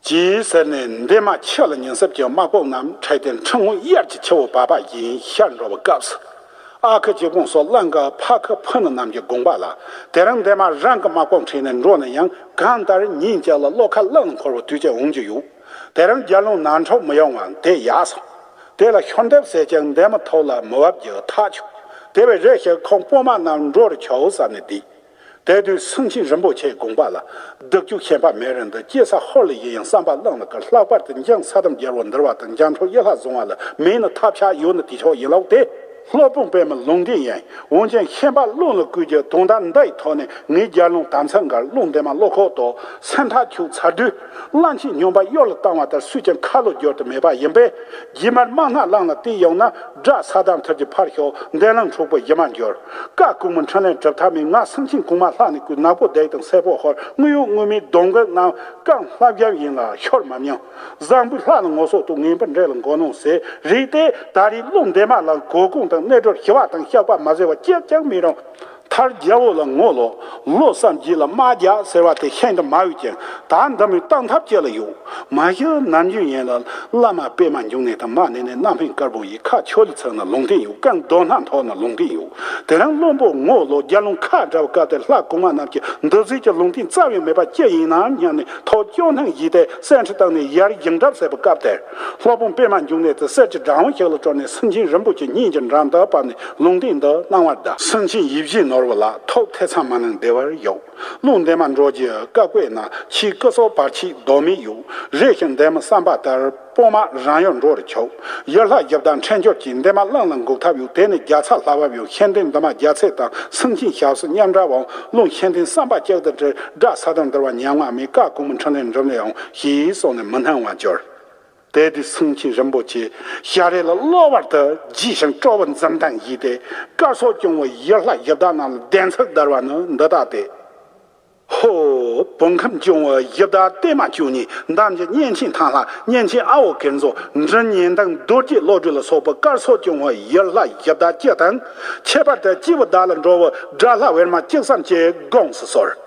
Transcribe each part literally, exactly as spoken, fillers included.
ཅེས་ཟེར་ནས་འདན་མ་ཁྱི་ལ་ཉིན་སྲིབ་ཀྱི་དམག་དཔུང་རྣམས་ཁྲིད་དེ་འཕྲང་ངོས་དབྱར་གྱི་ཆུ་བོ་བར་པ་བཞིན་ཤར་འགྲོ་བའི་སྐབས་སུ། ཨ་ཁུ་གཅིག་པོ་སོགས་གླིང་གི་ཕ་ཁུ་ཕུ་ནུ་རྣམས་ཀྱི་དགོངས་པ་ལ། དེ་རིང་འདན་མ་རང་གི་དམག་དཔུང་ཁྲིད་ནས་འགྲོ་ན་ཡང་གང་ལྟར་ཉིན་གཅིག་ལ་བློ་ཁ་གླིང་ལ་འཁོར་བའི་དུས་ཆེན་འོང་རྒྱུ་ཡོད། དེ་རིང་རྒྱལ་བློན་ནང་འཁྲུག་མི་ཡོང་བར་དེ་ཡག་སོང་། དེ་ལ་ཤོར་འདེབས་ཟེར་ཀྱང་འདན་མ་ཐོག་ལ་མི་བབ་རྒྱུ་ཐག་ཆོད། དེ་བས་རེ་ཞིག་ཁོང་དཔོན་དམག་རྣམས་འགྲོ་རུ་ཆོག་བསམ་ནས་བསྡད། དེ་དུས་སེང་ཆེན་རིན་པོ་ཆེའི་དགོངས་པ་ལ། སྡུག་ཅུང་ཤན་པ་མེད་རུང་འདི་སྐྱེ་ས་ཧོར་ལ་ཡིན་ཡང་བསམ་པ་གླིང་ལ་བསྐུར། ལྷག་པར་དུ་འཇང་ས་དམ་རྒྱལ་པོ་འདུལ་བ་དང་འཇང་ཁྲོ་ཡུལ་ལྷ་བཟུང་བ་ལ་མེད་ན་ཐབས་ཆག་ཡོད་ན་དེ་ཆོག་ཡིན་ལོག་སྟེ། སློབ་དཔོན་པད་མ་ལུང་བསྟན་ཡིན། འོན་ཀྱང་ཤན་པ་གླིང་ལ་བསྐུར་རྒྱུ་དོན་དག་འདི་ཡི་ཐོག་ནས་ངས་རྒྱལ་བློན་དམ་ཚིག་འགལ། བློན་འདན་མ་བློ་ཁོག་དོག། སེམས་ཐག་ཆོད་ཚར་དུས། གླང་ཆེན་སྨྱོན་པ་གཡུལ་ལ་བཏང་བ་ལྟར་སུས་ཀྱང་ཁ་ལོ་བསྒྱུར་དུ་མེད་པ་ཡིན་པས། རྗེས་མར་དམག་སྣ་གླིང་ལ་བལྟས་ཡོང་ན། དགྲ་ས་དང་ཐུར་གྱི་ཕར་ཞོག། འདན་ལམ་འཁྲུག་པོ་ཡི་མ་འགྱུར། བཀའ་གོང་མའི་འཕྲིན་ལས་སྒྲུབ་ཐབས་མེད། ང་སེང་ཆེན་གོང་མ་ལྷག་ནས་བསྐུལ། ནག་པོ་བདེ་དང་སེར་པོ་ཧོར། དངུལ་གཡོག་དངུལ་མེད་གདོང་གི་ནང་། རྐང་ལྷ་བརྒྱབ་ཡིན་ལ་ཤོར་མ་མྱོང་། བཟང་པོའི་ལྷ་ལ་ངོ་སོ་བསྟོད། ངན་པའི་འདྲེ་ལ་མགོ་གནོན་ཟེར། རེད་དེ་ད་རེས་བློན་འདན་མ་ལ་གོ་སྐོང་དང་གནས་གྲོལ་ཞི་བ་དང་བཤགས་པ་མ་ཟེར་བ་གཅིག་ཀྱང་མི་རུང་། མཐར་རྒྱལ་པོ་ལ་ངོ་ལོག། བློ་བསམ་རྒྱུ་ལ་དམག་རྒྱག་ཟེར་བ་དེ་ཤིན་ཏུ་མ་འོས་ཀྱང་། ད་འདི་མོའི་བཏང་ཐབས་ཅི་ལ་ཡོད། མ་གཞི་ནམ་རྒྱུན་ཡིན་ལ་བླ་མ་པད་མ་འབྱུང་གནས་དང་མ་ནེ་ནེ་རྣམ་སྨིན་དཀར་པོ་ཡི་ཁ་ཆོས་ལ་ཚུགས་ན་ལུང་བསྟན་ཡོད། གང་མདོ་སྣ་ཐོག་ན་ལུང་བསྟན་ཡོད། དེ་རིང་བློན་པོ་ངོ་ལོག་རྒྱལ་བློན་ཁ་བྲལ་བའི་སྐབས་དེར་ལྷ་གོང་མ་རྣམས་ཀྱིས་འདི་ཟིག་གི་ལུང་བསྟན་རྩ་བའི་མེད་པ་ཅི་ཡིན་ནམ་སྙམ་ནས་ཐོག་སྐྱོ་སྣང་བཞེས་ཏེ་སེམས་ཁྲལ་བཏང་ནས་ཡར་བཞེངས་གྲབས་བྱེད་པའི་སྐབས་དེར། སློབ་དཔོན་པད་མ་འབྱུང་གནས་དེ་གསེར་གྱི་སྦྲང་བུ་ཞིག་ལ་སྤྲུལ་ནས་སེང་ཆེན་རིན་པོ་ཆེ་སྙིང་གི་འགྲམ་དུ་བབས་ནས་ལུང་བསྟན་འདི་གནང་བར་གདའ། སེང་ཆེན་ཡིད་བཞིན་ནོར་བུ་ལགས། ཐུགས་ཐེ་ཚོམ་མ་གནང་བདེ་བར་ཡོད། བློན་འདན་མ་འགྲོ་རྒྱུའི་བཀའ་བཀོད་ན་ཁྱེད་སྐུ་སྲོག་བར་ཆད་ལྡོག་མེད་ཡོད། རེ་ཞིག་འདན་མ་བསམ་པ་ལྟར་དཔོན་དམག་རང་ཡུལ་འགྲོ་རུ་ཆོག། ཡུལ་ལྷ་གཞི་བདག་འཕྲིན་སྦྱོར་གྱིས་འདན་མ་གླིང་ལ་འགོག་ཐབས་ཡོད། དེ་ནི་རྒྱལ་ཚབ་ལྷ་བབས་ཡོད། ཤེས་ལྡན་འདན་མ་རྒྱལ་ཚབ་དང་སེང་ཆེན་ཞབས་སུ་མཉམ་འབྲེལ་འོང་། བློན་ཤེས་ལྡན་བསམ་པ་གཅིག་ཏུ་དྲིལ། དགྲ་ས་དང་འདུལ་བ་ཉམ་ང་མེད། བཀའ་གོང་མའི་འཕྲིན་ལས་འགྲུབ་ནས་འོང་ཞེས་གསུངས་ནས་མི་སྣང་བར་གྱུར། དེ་དུས་སེང་ཆེན་རིན་པོ་ཆེ་ཞལ་རས་ལ་གློ་བུར་དུ་རྒྱས་ཤིང་སྤྲོ་བོ་འཛུམ་མདངས་བཞད་དེ། དཀར་སོག་སྐྱོང་བའི་ཡུལ་ལྷ་གཞི་བདག་རྣམས་ལ་བདེན་ཚིག་བརྡར་བ་ནི་འདི་ལྟ་སྟེ། ཧོ། བོད་ཁམས་སྐྱོང་བའི་གཞི་བདག་བདེ་མ་བཅུ་གཉིས། འདམ་གྱི་གཉན་ཆེན་ཐང་ལྷ། གཉན་ཆེན་ཨ་བོ་གིར་མཛོ། མགྲིན་གཉན་དང་རྡོ་རྗེ་བློ་གྲོས་ལ་སོགས་པའི་དཀར་སོག་སྐྱོང་བའི་ཡུལ་ལྷ་གཞི་བདག་བཅུ་དང་། ཁྱད་པར་དུ་སྐྱེས་བུ་བདག་ལ་འགྲོ་བའི་དགྲ་ལྷ་བེར་མ་བཅུ་གསུམ་གྱིས་དགོངས་སུ་གསོལ།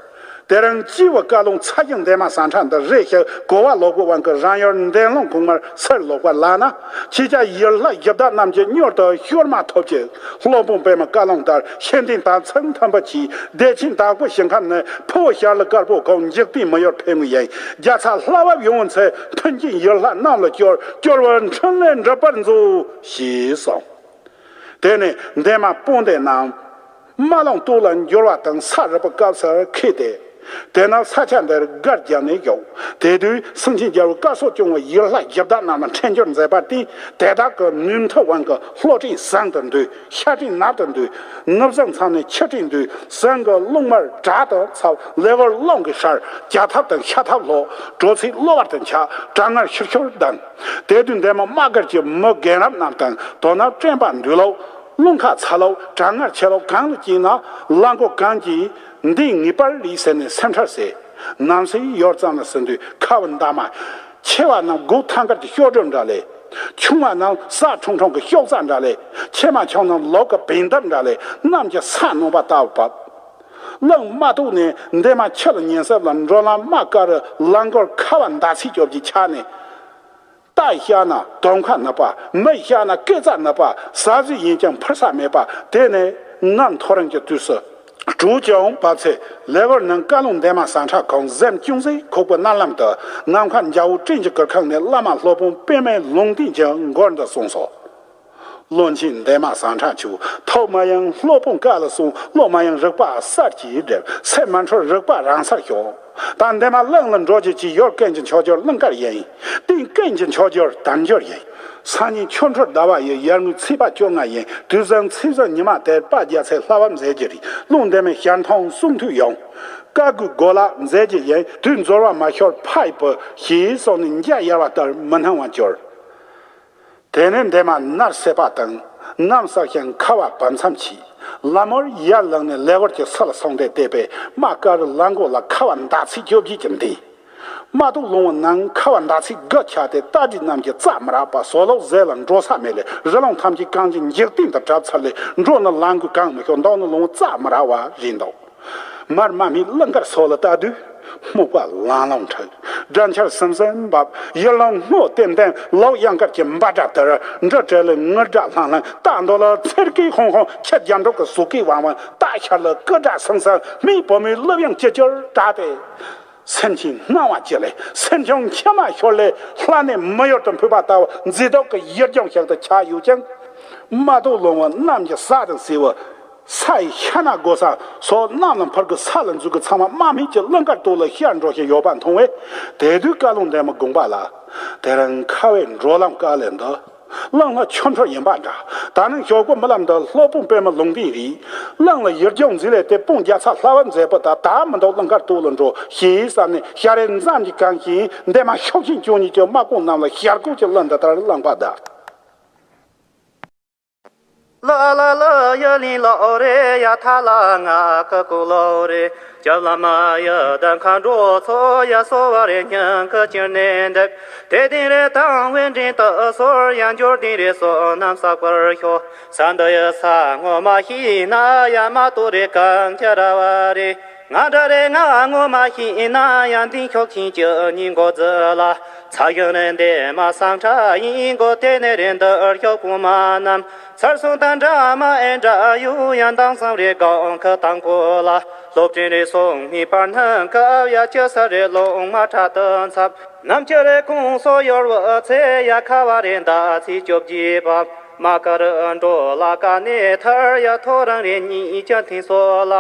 དེ་རིང་སྐྱེས་བུ་བཀའ་བློན་ཚ་ཞང་འདན་མ་ཟངས་ཁྲ་འདི་རེ་ཞིག་གོ་བ་ལོག་པའི་དབང་གིས་རང་ཡུལ་འདན་ལུང་གོང་མར་ཚུར་ལོག་པ་ལགས་ན། ཁྱེད་ཅག་ཡུལ་ལྷ་གཞི་བདག་རྣམས་ཀྱིས་མྱུར་དུ་ཤོར་མ་ཐུབ་ཅིག། སློབ་དཔོན་པད་མ་བཀའ་བློན་ལྟར་ཤེས་ལྡན་དམ་ཚིག་མཐུན་པ་གྱིས་བདེ་ཆེན་དྭགས་པོ་ཞིང་ཁམས་ནས་ཕུ་བོ་ཞྭ་ལུ་དཀར་པོ་ཁོང་འཇིག་རྟེན་མི་ཡུལ་ཕེབས་ངེས་ཡིན། རྒྱལ་ཚབ་ལྷ་བབས་ཡོང་བའི་ཚེ་མཐུན་རྐྱེན་ཡུལ་ལྷ་རྣམས་ལ་སྐྱོར། སྐྱོར་བའི་འཕྲིན་ལས་འགྲུབ་པར་མཛོད། ཞེས་གསུངས། དེ་ནས་འདན་མ་དཔུང་སྡེ་རྣམས། རྨ་ཀླུང་སྟོད་ལ་འབྱོར་བ་དང་ས་རུབ་པའི་སྐབས་སུ་ཁེལ་ཏེ། དེ་ནས་ས་ཆ་འདིར་སྒར་བརྒྱབ་ནས་བཞུགས། དེ་དུས་སེང་ཆེན་རྒྱལ་པོས་དཀར་སོག་སྐྱོང་བའི་ཡུལ་ལྷ་གཞི་བདག་རྣམས་ལ་འཕྲིན་སྦྱོར་མཛད་པར་བརྟེན། དེ་དག་གི་ནུས་མཐུ་དབང་གིས་ལྷོ་སྤྲིན་ཟངས་དུ་འདུས། ཤར་སྤྲིན་ནག་ཏུ་འདུས། ནུབ་ཟངས་མཚམས་ནས་ཆུ་སྤྲིན་འདུས། ཟངས་ཀྱི་རླུང་དམར་བྲག་ཏུ་འཚུབ། ལེ་དབར་རླུང་གིས་ཤར། རྒྱ་ཐབ་དང་ཤ་ཐབ་ལོག། དྲོ་ཚིགས་གློ་བུར་དུ་འཆག། གྲང་ངར་ཤུར་ཤུར་ལྡང་། དེ་དུས་འདན་མ་དམག་སྒར་གྱི་མི་རྒན་རབས་རྣམས་དང་དོ་ནང་སྤྲན་པ་འདུས་ལོག། རླུང་ཁ་ཚ་ལོག། གྲང་ངར་ཆེ་ལོག། གངས་ལ་སྐྱེས་ན་གླང་གོག་གངས་ཀྱིས་འདི་ངེས་པར་རིག་ཟེར་ནས་སེམས་ཁྲལ་བྱེད། ནམ་སེར་ཡོལ་ཙམ་ལ་ཟིན་དུས་ཁ་བ་འདབ་མ། ཆེ་བ་རྣམས་སྒོ་ཐང་དཀར་གྱི་གཤོག་སྒྲོ་འདྲ་ལས། ཆུང་བ་རྣམས་ས་ཁྲུང་ཁྲུང་གི་གཤོག་རྩ་འདྲ་ལས། ཆེ་མ་ཆུང་རྣམས་ལོག་གི་བེང་འདབ་འདྲ་ལས། གནམ་གྱི་ས་ནོན་པ་ལྟ་བུ་བབས། གླིང་རྨ་ཏོག་ནས་འདན་མ་ཁྱི་ལ་ཉིན་སྲིབ་ལ་འགྲོ་ལམ་དམག་སྒར་རླངས་འཁོར་ཁ་བ་མདའ་ཚིག་རྒྱོབ་ཀྱིས་ཆགས་ནས། རྟ་བཤལ་ན་དོམ་ཁ་ནུབ་པ། མི་བཤལ་ན་སྐེ་རྩ་ནུབ་པ། ཟ་ཟི་ཡིན་ཀྱང་འཕུར་ས་མེད་པ། དེ་ནས་གནམ་ཐོ་རངས་ཀྱི་དུས་སུ། དྲོ་ཅུང་བབས་ཚེ་ལེ་དབར་ནང་བཀའ་བློན་འདན་མ་ཟངས་ཁྲ་ཁོང་གཟིམ་ཅུང་ཟད་ཁུག་པའི་མནལ་ལམ་དུ་ནམ་མཁའ་འཇའ་འོད་སྤྲིན་གྱི་གུར་ཁང་ནས་བླ་མ་སློབ་དཔོན་པད་མའི་ལུང་བསྟན་གྱི་མགུར་འདི་གསུངས་སོ། བློན་ཆེན་འདན་མ་ཟངས་ཁྲ་མཆོག། ཐོག་མ་ཡང་སློབ་དཔོན་བཀའ་ལ་སོང་། བློ་མ་ཡང་རིག་པ་གསར་གྱིས་བསྒྲིབས། སེམས་མ་འཁྲུལ་རིག་པ་རང་སར་ཤོག། ད་འདན་མ་གླིང་ལ་འགྲོ་རྒྱུ་གཅིག་ཡོད། ཀུན་གྱི་མཆོག་གྱུར་གླིང་དཀར་ཡིན། གཏིང་ཀུན་གྱི་མཆོག་གྱུར་དལ་འབྱོར་ཡིན། སང་ཉིན་ཆོ་འཕྲུལ་ཟླ་བ་ཡི་ཡར་ངོའི་ཚེས་པ་བཅོ་ལྔ་ཡིན། དུས་བཟང་ཚེས་བཟང་ཉི་མ་དེར་དཔལ་རྒྱལ་མཚན་ལྷ་བབས་མཛད་རྒྱུ་རེད། བློན་འདན་མའི་ཞལ་མཐོང་གསུང་ཐོས་ཡོང་། བཀའ་བསྒོའི་གོ་ལ་མཛད་རྒྱུ་ཡིན། དུས་འཛོལ་བ་མ་ཤོར་ཕ་ཡི་བུ། ཞེས་གསུངས་ནས་མཇལ་ཡལ་བ་ལྟར་མི་སྣང་བར་གྱུར། དེ་ནས་འདན་མ་ནར་སྲེད་པ་དང་ནམ་སྲེད་ཞིང་ཁ་བ་བབས་མཚམས་ཆད། ལམ་བར་ཡར་ལངས་ནས་ལེ་དབར་གྱི་ས་ལ་སོང་སྟེ་བལྟས་པས་དམག་སྒར་རླངས་འཁོར་ལ་ཁ་བ་མདའ་ཚིག་རྒྱོབ་ཀྱིས་ཀྱང་འདུས། རྨ་ཏོག་ལུང་བའི་ནང་ཁ་བ་མདའ་ཚིག་དགུ་ཆགས་ཏེ་རྟ་དྲེལ་རྣམས་ཀྱིས་རྩྭ་མི་རག་པ། ཟོག་ལུག་ཟས་ལ་འགྲོ་ས་མེད་ལས་རི་ལུང་ཐམས་ཅད་གངས་ཀྱི་འཇིག་རྟེན་དུ་གྲུབ་ཚར་ལས། འགྲོ་ནི་ལམ་གྱི་གངས་མི་ཤོར། འདུག་ནི་ལུང་བའི་རྩྭ་མི་རག་པ་རེད་འདུག། མར་མ་སྨད་གླིང་དཀར་སོགས་ལ་ལྟ་དུས། སྨུག་པ་ལང་ལང་འཁྲིགས། སྦྲ་ཆར་སིམ་སིམ་འབབ། ཡར་ལངས་སྔོ་ལྟེམ་ལྟེམ་ལོག་གཡང་དཀར་གྱི་འབའ་སྒྲ་དར། འབྲི་བྲལ་ལས་ངུར་སྒྲ་ལྷང་ལྷང་། རྟ་འདོ་ལ་འཚེར་སྐད་ཧོང་ཧོང་། ཁྱི་རྒྱ་འབྲོག་གི་ཟོག་སྐད་ཝང་ཝང་། རྟ་ཤར་ལ་སྐུ་སྒྲ་སིམ་སིམ། སྨད་བུ་མོའི་གླུ་དབྱངས་ཅི་གྱུར་གྲགས་ཏེ། སེམས་ཀྱི་སྣང་བ་ཅི་ལས་སེམས་བྱུང་མཆི་མ་ཤོར་ལས། ལྷ་ནས་མི་ཡུལ་དུ་འཕུར་བ་ལྟ་བུ་མཛེས་སྡུག་གི་ཡུལ་ལྗོངས་ཤིག་ཏུ་ཆགས་ཡོད་ཀྱང་། མ་རྡོ་ལོང་བ་གནམ་གྱི་ས་དང་བསྲེས་པ། ས་ཡི་ཤ་ན་སྒོ་ས་སོགས་གནམ་ལ་འཕུར་དགོས་ས་ལ་འཛུལ་དགོས་ཚང་མ་དམག་མི་གྱི་གླིང་དཀར་ཏོག་ལ་ཤར་འགྲོ་བཞིན་ཡོད་པ་མཐོང་བས། དེ་དུས་བཀའ་བློན་འདན་མ་དགོངས་པ་ལ། དེ་རིང་ཁ་བའི་འགྲོ་ལམ་དཀའ་ལས་འདི། གླིང་ལྷ་ཆོ་འཕྲུལ་ཡིན་པ་འདྲ། ད་ནི་ཞོགས་པ་རྨི་ལམ་འདི་སློབ་དཔོན་པདྨ་ལུང་བསྟན་རེད། གླིང་ལ་ཡུལ་ལྗོངས་འཛིན་ལས་ཏེ་དཔུང་རྒྱ་ཚ་ལྷ་བ་མཛད་པ་ད་ད་མི་འདུག་གླིང་དཀར་ཏོག་ལ་འགྲོ་ཞེས་བསམ་ནས་ཞལ་རས་མཚམས་ཀྱིས་གང་ཞིང་འདན་མ་ཤུགས་ཤིང་བཅུ་གཉིས་ཀྱི་དམག་དཔུང་རྣམས་ལ་ཞལ་སྐོར་གྱི་གླུ་འདི་ལྟར་བླངས་པ་གདའ། ལ་ལ་ལ་ཡ་ལིན་ལ་ཨོ་རེ་ཡ་ཐ་ལ་ང་ཁ་ཀུ་ལ་ཨོ་རེ། ཇབ་ལ་མ་ཡ་དང་ཁ་འགྲོ་ཚོ་ཡ་སོ་བ་རེ་ཉང་ཁ་ཅིར་ནེ་འདེབས། དེ་དིན་རེ་དང་བན་དིན་ཏ་སོར་ཡ་འབྱོར་དིན་རེ་སོ་ནམ་ས་བར་ཤོ། ས་འདི་ཡ་ས་ངོ་མ་ཤི་ན་ཡ་མ་ཏོ་རེ་གང་ཁྱ་ར་བ་རེ། ང་འདྲ་རེ་ང་ངོ་མ་ཤི་ན་ཡ་འདིན་ཤོག་ཁྱིན་ཅི་ཉིན་གོ་ཛི་ལ། ཚ་ཡང་རེ་འདེ་མ་སང་ཁྲ་ཡིན་གོ་དེ་ནེ་རེ་འདི་ཤོག་པུ་མ་ནམ། ཚར་སོང་དང་འདྲ་མ་ཨེ་འདྲ་ཡུ་ཡང་དང་སང་རེ་གང་ཁ་དང་གོ་ལ། སློབ་ཆེན་རེ་སོང་མི་པར་སྣང་སྐབས་ཡ་ཅི་ས་རེ་ལོང་མ་ཁྲ་དུ་འཚབ། ནམ་ཅི་རེ་ཁོང་སོ་ཡོར་བ་ཚེ་ཡ་ཁ་བ་རེ་འདའ་ཚི་བཅོ་བརྒྱད་པ། མ་ཀ་རུ་འགྲོ་ལ་ཀ་ནེ་ཐར་ཡ་ཐོ་རང་རེ་གཉིས་ཀྱང་ཐིང་སོ་ལ།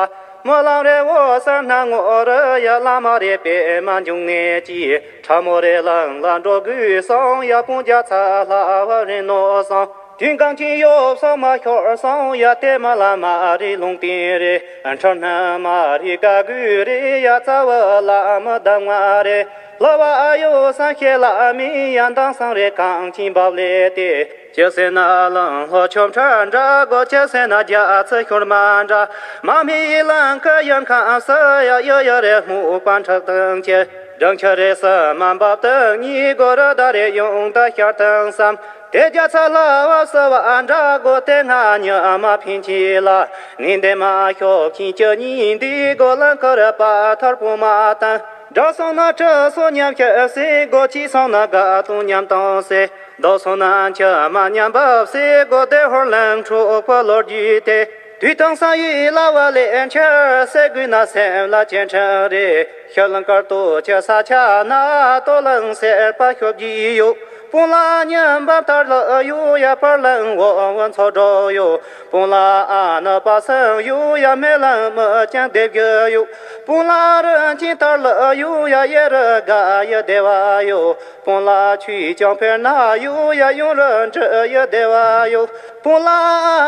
མོ་ལང་རེ་འོ་སར་སྣང་ངོ་རུ་ཡ་བླ་མ་རེ་པེ་མ་འབྱུང་ངེ་ཅི། ཁྲ་མོ་རེ་ལང་ལ་འགྲོ་དགོས་སོང་ཡ་སྤུན་རྒྱ་ཚ་ལྷ་བ་རེ་ནོ་སོང་། དུས་གང་ཅི་ཡོབ་སོང་མ་ཤོར་སོང་ཡ་ཏེ་མ་ལ་མ་རི་ལུང་བསྟན་རེ། ཁྲ་སྣ་མ་རི་ཀ་གུ་རེ་ཡ་རྩ་བ་ལ་མ་གདམ་ང་རེ། ལ་བ་ཨ་ཡོ་སང་ཤེ་ལ་མི་ཡ་འདང་སང་རེ་གང་ཅི་འབབ་ལེ་ཏེ། ཅི་སེ་ན་ལང་ལྷོ་ཆོམ་ཁྲ་འདྲ་གོ་ཅི་སེ་ན་རྒྱ་ཚ་ཤོར་མ་འདྲ། མ་མི་ཡི་ལང་ཀ་ཡང་ཁ་ས་ཡ་ཡ་ཡ་རེ་མུ་པན་ཁྲག་དང་ཅེ། སྦྲང་ཆ་རེ་ས་མ་འབབ་དང་ཉི་གོ་ར་ད་རེ་ཡོང་ད་ཤར་དང་སམ། དེ་རྒྱ་ཚ་ལ་བ་ས་བ་འདྲ་གོ་དེ་ང་ཉ་མ་ཕིན་ཅི་ལ། ནི་འདེ་མ་ཤོག་ཁྱིན་ཅི་ཉི་འདི་གོ་ལང་ཀ་ར་པ་ཐར་པུ་མ་དང་། འདྲ་སོང་ན་ཁྲི་སོ་མཉམ་ཁྱེར་སེ་གོ་ཅི་སོང་ན་དགའ་སྟོང་མཉམ་གཏོང་སེ། རྡོ་སོང་ན་ཁྱི་མ་མཉམ་བབས་སེ་གོ་དེ་ཧོར་ལང་ཁྲོ་པ་ལོར་རྒྱུ་དེ། དུས་དང་ས་ཡི་ལ་བ་ལེ་འཆར་སེ་དགོས་ན་སེམས་ལ་ཅན་ཁྲ་རེ། ཤར་ལང་དཀར་ཏོ་ཆེ་ས་ཆ་ན་ཏོ་ལང་སེར་པ་ཤོབ་ཀྱི་ཡོད། སྤུན་ལ་མཉམ་པ་ལྟར་ལ་ཡོད་ཡ་པར་ལང་འོ་འོ་ཚོ་འགྲོ་ཡོད། སྤུན་ལ་ཨ་ན་པ་སང་ཡོད་ཡ་མེ་ལང་མི་ཅང་སྡེབ་རྒྱུ་ཡོད། སྤུན་ལ་རིན་ཆེན་ལྟར་ལ་ཡོད་ཡ་ཡེ་རུ་དགའ་ཡ་བདེ་བ་ཡོད། སྤུན་ལ་ཆུའི་ལྕང་ཕེར་ན་ཡོད་ཡ་ཡུང་རུ་འདྲི་ཡ་བདེ་བ་ཡོད། སྤུན་ལ་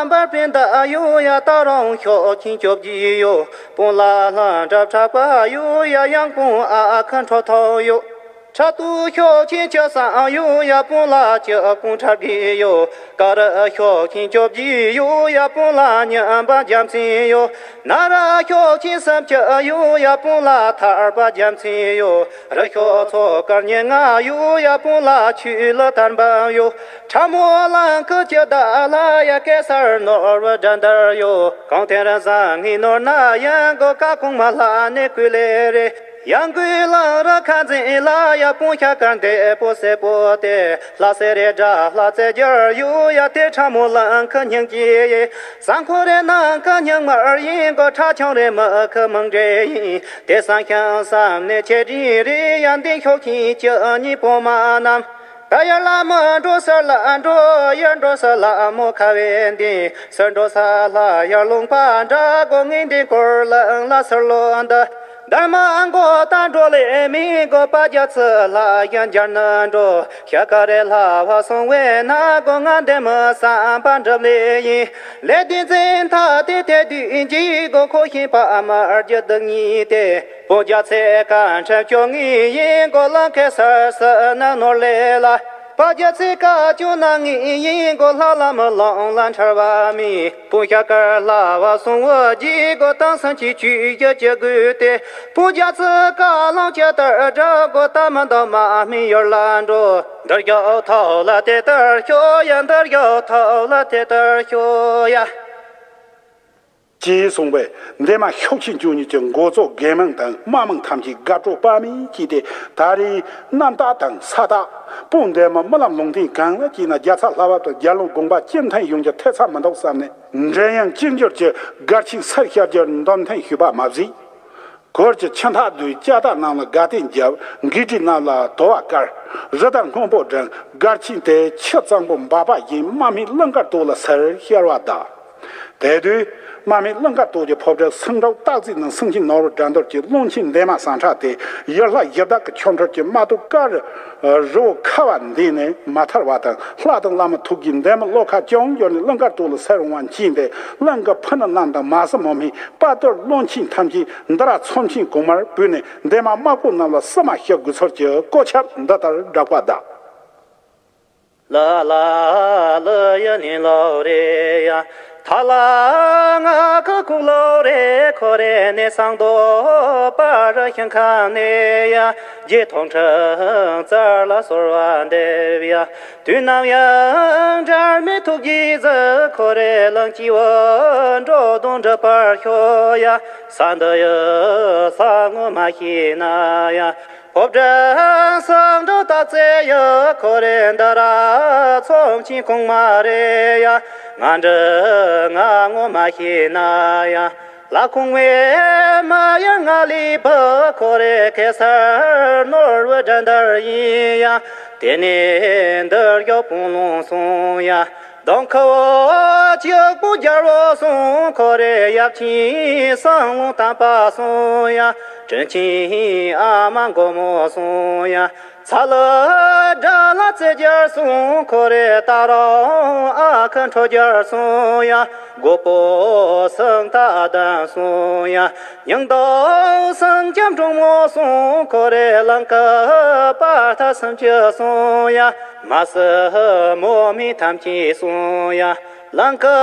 འབར་པའི་མདའ་ཡོད་ཡ་ད་རུང་ཤོག་ཁྱིན་སྐྱོབ་ཀྱི་ཡོད། སྤུན་ལ་ལྷ་འདྲ་ཁྲག་པ་ཡོད་ཡ་ཡང་སྤུན་ཨ་ཁ་འཕྲོ་ཐོང་ཡོད། ཁྲག་ཏུ་ཤོག་ཁྱིན་ཆ་སང་ཡོད་ཡ་སྤུན་ལ་ཅི་སྤུན་ཁྲག་གི་ཡོད། ཀ་ར་ཤོག་ཁྱིན་སྐྱོབ་ཀྱི་ཡོད་ཡ་སྤུན་ལ་ཉམས་པ་རྒྱ་མཚན་ཡོད། ན་ར་ཤོག་ཁྱིན་སེམས་ཀྱི་ཡོད་ཡ་སྤུན་ལ་ཐར་པ་རྒྱ་མཚན་ཡོད། རི་ཤོག་ཚོ་དཀར་ཉེ་ང་ཡོད་ཡ་སྤུན་ལ་ཆུ་ལ་ཐར་འབབ་ཡོད། ཁྲ་མོ་ལང་ཁུ་ཀྱི་ད་ལ་ཡ་གེ་སར་ནོར་བུ་འདྲ་འདར་ཡོད། གང་དེ་ར་བཟང་ངི་ནོར་ན་ཡང་གོ་ཀ་ཁུང་མ་ལ་ནི་ཀུ་ལེ་རེ། ཡང་ཀུའི་ལང་ར་ཁ་འཛིན་ལ་ཡ་སྤུན་ཤ་དཀར་འདེ་པོ་སེ་པོ་ཏེ། ལྷ་སེ་རེ་འདྲ་ལྷ་རྩེ་རྒྱར་ཡོད་ཡ་དེ་ཁྲ་མོ་ལང་ཁུ་སྙིང་རྗེ་ཡེ། ས་འཁོར་རེ་ནང་ཁ་སྙིང་དམར་ཡིན་གོ་ཁྲ་ཆུང་རེ་མི་ཁ་མང་འདྲེ་ཡིན། དེ་སང་ཤང་བསམ་ནས་ཆེ་འདྲིན་རེ་ཡང་འདི་ཤོག་ཁྱིན་ཅི་གཉིས་པོ་མ་རྣམས། ད་ཡར་ལ་མི་འགྲོ་སར་ལ་འགྲོ་ཡར་འགྲོ་སར་ལ་མོ་ཁ་བའི་འདི་སར་འགྲོ་ས་ལ་ཡར་ལུང་པ་འདྲ་གོ་ངེས་འདི་འཁོར་ལ་ལ་སར་ལོ་འདི། དར་མ་མགོ་ད་འགྲོ་ལེ་མི་གོ་པ་རྒྱ་ཚི་ལ་ཡང་འཇར་ན་འགྲོ། ཤ་ཀ་རེ་ལྷ་བ་སོང་བས་ན་གོ་ང་འདེམས་བསམ་པ་འགྲུབ་ལེ་ཡིན། ལས་དུས་འཛིན་ཐག་དེ་དེ་དུས་འཇིག་གོ་ཁོ་ཤེས་པ་མར་རྒྱུ་དུ་གཉིས་ཏེ། སྤུན་རྒྱ་ཚེ་ཀ་འཕྲལ་སྐྱོ་ངེས་ཡིན་གོ་ལ་ཁེ་སར་སི་ན་ནོར་ལེ་ལ། པ་རྒྱ་ཚེ་ཀ་སྐྱོ་ན་ངེས་ཡིན་གོ་ལྷ་ལ་མི་ལོང་ལ་འཕྲལ་བ་མི། སྤུན་ཤ་ཀར་ལྷ་བ་སོང་བ་འཇིག་གོ་དང་སང་ཅི་ཅུས་རྒྱ་ཅི་དགོས་ཏེ། སྤུན་རྒྱ་ཚེ་ཀ་ལང་ཅི་ལྟར་འདྲ་གོ་ད་མ་འདོ་མ་མི་ཡོར་ལ་འགྲོ། འདིར་རྒྱག་ཐོག་ལ་དེ་ལྟར་ཤོ་ཡ། འདིར་རྒྱག་ཐོག་ལ་དེ་ལྟར་ཤོ་ཡ། ཅེས་གསུངས་པས། འདན་མ་ཤོག་ཆེན་བཅུ་གཉིས་ཀྱི་འགོ་གཙོ་རྒྱལ་མང་དང་དམག་མང་ཐམས་ཅད་དགའ་སྤྲོ་དཔག་མེད་སྐྱེས་ཏེ། ད་རེས་གནམ་བདག་དང་ས་བདག་དཔོན་འདན་མ་རྨི་ལམ་ལུང་བསྟན་གང་ལ་སྐྱེས་ན། རྒྱལ་ཚབ་ལྷ་བབས་དང་རྒྱལ་བློན་དགོངས་པ་ཇི་ཐད་ཡོང་རྒྱུ་ཐེ་ཚོམ་མི་འདུག་བསམ་ནས། མགྲིན་དབྱངས་ཅི་འགྱུར་གྱིས་སྒར་ཆེན་སར་བཤར་རྒྱུར་འདོད་འཐེན་ཞུས་པ་མ་ཟད། གུར་གྱི་ཆེན་ཐག་རྡོའི་ལྕགས་ཐག་རྣམས་ལ་དགའ་སྟོན་བརྒྱབ། འགུལ་སྒྲའི་རྣམས་ལ་དུ་བ་བསྐར། རི་དྭགས་སྔོན་པོ་བསྒྲེངས། སྒར་ཆེན་དེ་ཆུ་གཙང་པོ་འབབ་པ་བཞིན་དམག་མིའི་གླིང་དཀར་སྟོད་ལ་སར་བཤར་བ་དང་། དེ་དུས་དམག་མིའི་གླིང་དཀར་སྟོད་ཀྱི་ཕོ་བྲང་སེང་འབྲུག་སྟག་རྩེ་ནས་སེང་ཆེན་ནོར་བུ་དགྲ་འདུལ་གྱི་བློན་ཆེན་འདན་མ་ཟངས་ཁྲ་དེ་ཡུལ་ལྷ་གཞི་བདག་གི་ཆོ་འཕྲུལ་གྱིས་རྨ་སྟོད་དཀར་རི་བོ་ཁ་བ་འདི་ནས་མ་ཐར་བ་དང་། ལྷ་དང་བླ་མ་ཐུགས་ཀྱི་འདན་མ་བློ་ཁ་བཅངས་གྱུར་ནས་གླིང་དཀར་སྟོད་ལ་སར་འོང་བ་མཁྱེན་ཏེ། གླིང་གི་ཕུ་ནུ་རྣམས་དང་མ་སྲིང་མོ་མི་དཔའ་བརྟུལ་བློན་ཆེན་ཐམས་ཅད་འདི་ར་ཚོམས་ཆེན་གོང་མར་བུད་ནས་འདན་མ་དམག་དཔོན་རྣམས་ལ་བསུ་མ་ཞུ་དགོས་ཚུལ་གྱི་བཀོད་ཁྱབ་འདི་ལྟར་བསྒྲགས་པ་དང་། ལ་ལ་ལ་ཡ་ནི་ལོ་རེ་ཡ། ཐ་ལ་ང་ཁ་ཁུག་ལོ་རེ་ཁོ་རེ་ནས་སང་དོ་པ་ར་ཤང་ཁ་ནས་ཡ། རྗེ་ཐོང་ཁྲང་ཙར་ལ་གསོལ་བ་འདེབས་ཡ། དུས་ནམ་ཡང་འབྲལ་མེད་ཐུགས་རྗེས་གཟིགས་ཁོ་རེ་གླིང་སྤྱི་བོ་འགྲོ་དོན་འགྲུབ་པར་ཤོག་ཡ། ས་འདི་ཡི་ས་ངོ་མ་ཤེས་ན་ཡ། ཕོ་བྲང་སེང་འབྲུག་སྟག་རྩེ་ཡི་ཁོ་རེ་འདི་ར་ཚོམས་ཆེན་གོང་མ་རེད་ཡ། ང་འདྲི་ང་ངོ་མ་ཤེས་ན་ཡ། ལ་ཁུང་བའི་མ་ཡ་ང་ལི་བུ་ཁོ་རེ་གེ་སར་ནོར་བུ་དགྲ་འདུལ་ཡིན་ཡ། དེ་ནས་འདིར་ཡོད་དཔོན་ལུང་སོང་ཡ། གདོང་ཁ་བོ་གཅིག་པུ་རྒྱལ་བོ་སོང་ཁོ་རེ་ཡབ་ཆེན་སང་ལུང་དམ་པ་སོང་ཡ། དྲིན་ཆེན་ཨ་མ་མགོ་མོ་སོང་ཡ། ཚ་ལ་དགྲ་ལ་རྩེ་རྒྱལ་སོང་ཁོ་རེ་ད་རུང་ཨ་ཁུ་འཕྲོད་རྒྱལ་སོང་ཡ། མགོ་པོ་སང་ད་ཨ་དམ་སོང་ཡ། ཉང་དོ་སང་སྐྱབས་འབྲོང་མོ་སོང་ཁོ་རེ་གླིང་གི་པ་ཐ་སུམ་ཅུ་སོང་ཡ། མ་སྲིང་མོ་མི་ཐམས་ཅད་སོང་ཡ། གླིང་གི་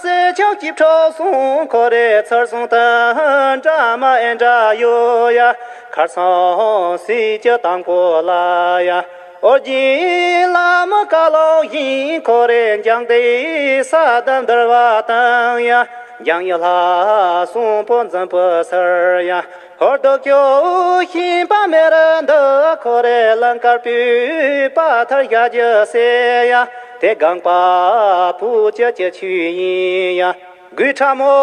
སྲས་ཆེན་སྐྱིད་ཁྲོ་སོང་ཁོ་རེ་ཚར་སོང་དང་འདྲ་མ་ཨེ་འདྲ་ཡོད་ཡ། ཁར་སང་སྲས་ཀྱི་དང་པོ་ལ་ཡ། ཨོ་རྒྱན་བླ་མ་བཀའ་ལུང་བཞིན་ཁོ་རེ་འཇང་དེ་ས་དམ་འདུལ་བ་དང་ཡ། འཇང་ཡི་ལྷ་གསུམ་པོ་འཛིན་པོ་སར་ཡ། ཧོར་དུ་སྐྱོ་ཤིང་པ་མེ་ར་འདི་ཁོ་རེ་གླིང་དཀར་པོའི་པ་ཐར་བཞག་རྒྱུ་སེ་ཡ། དེ་གང་པ་བུ་ཅི་ཅི་ཆུ་ཡིན་ཡ། དགུའི་ཁྲ་མོ་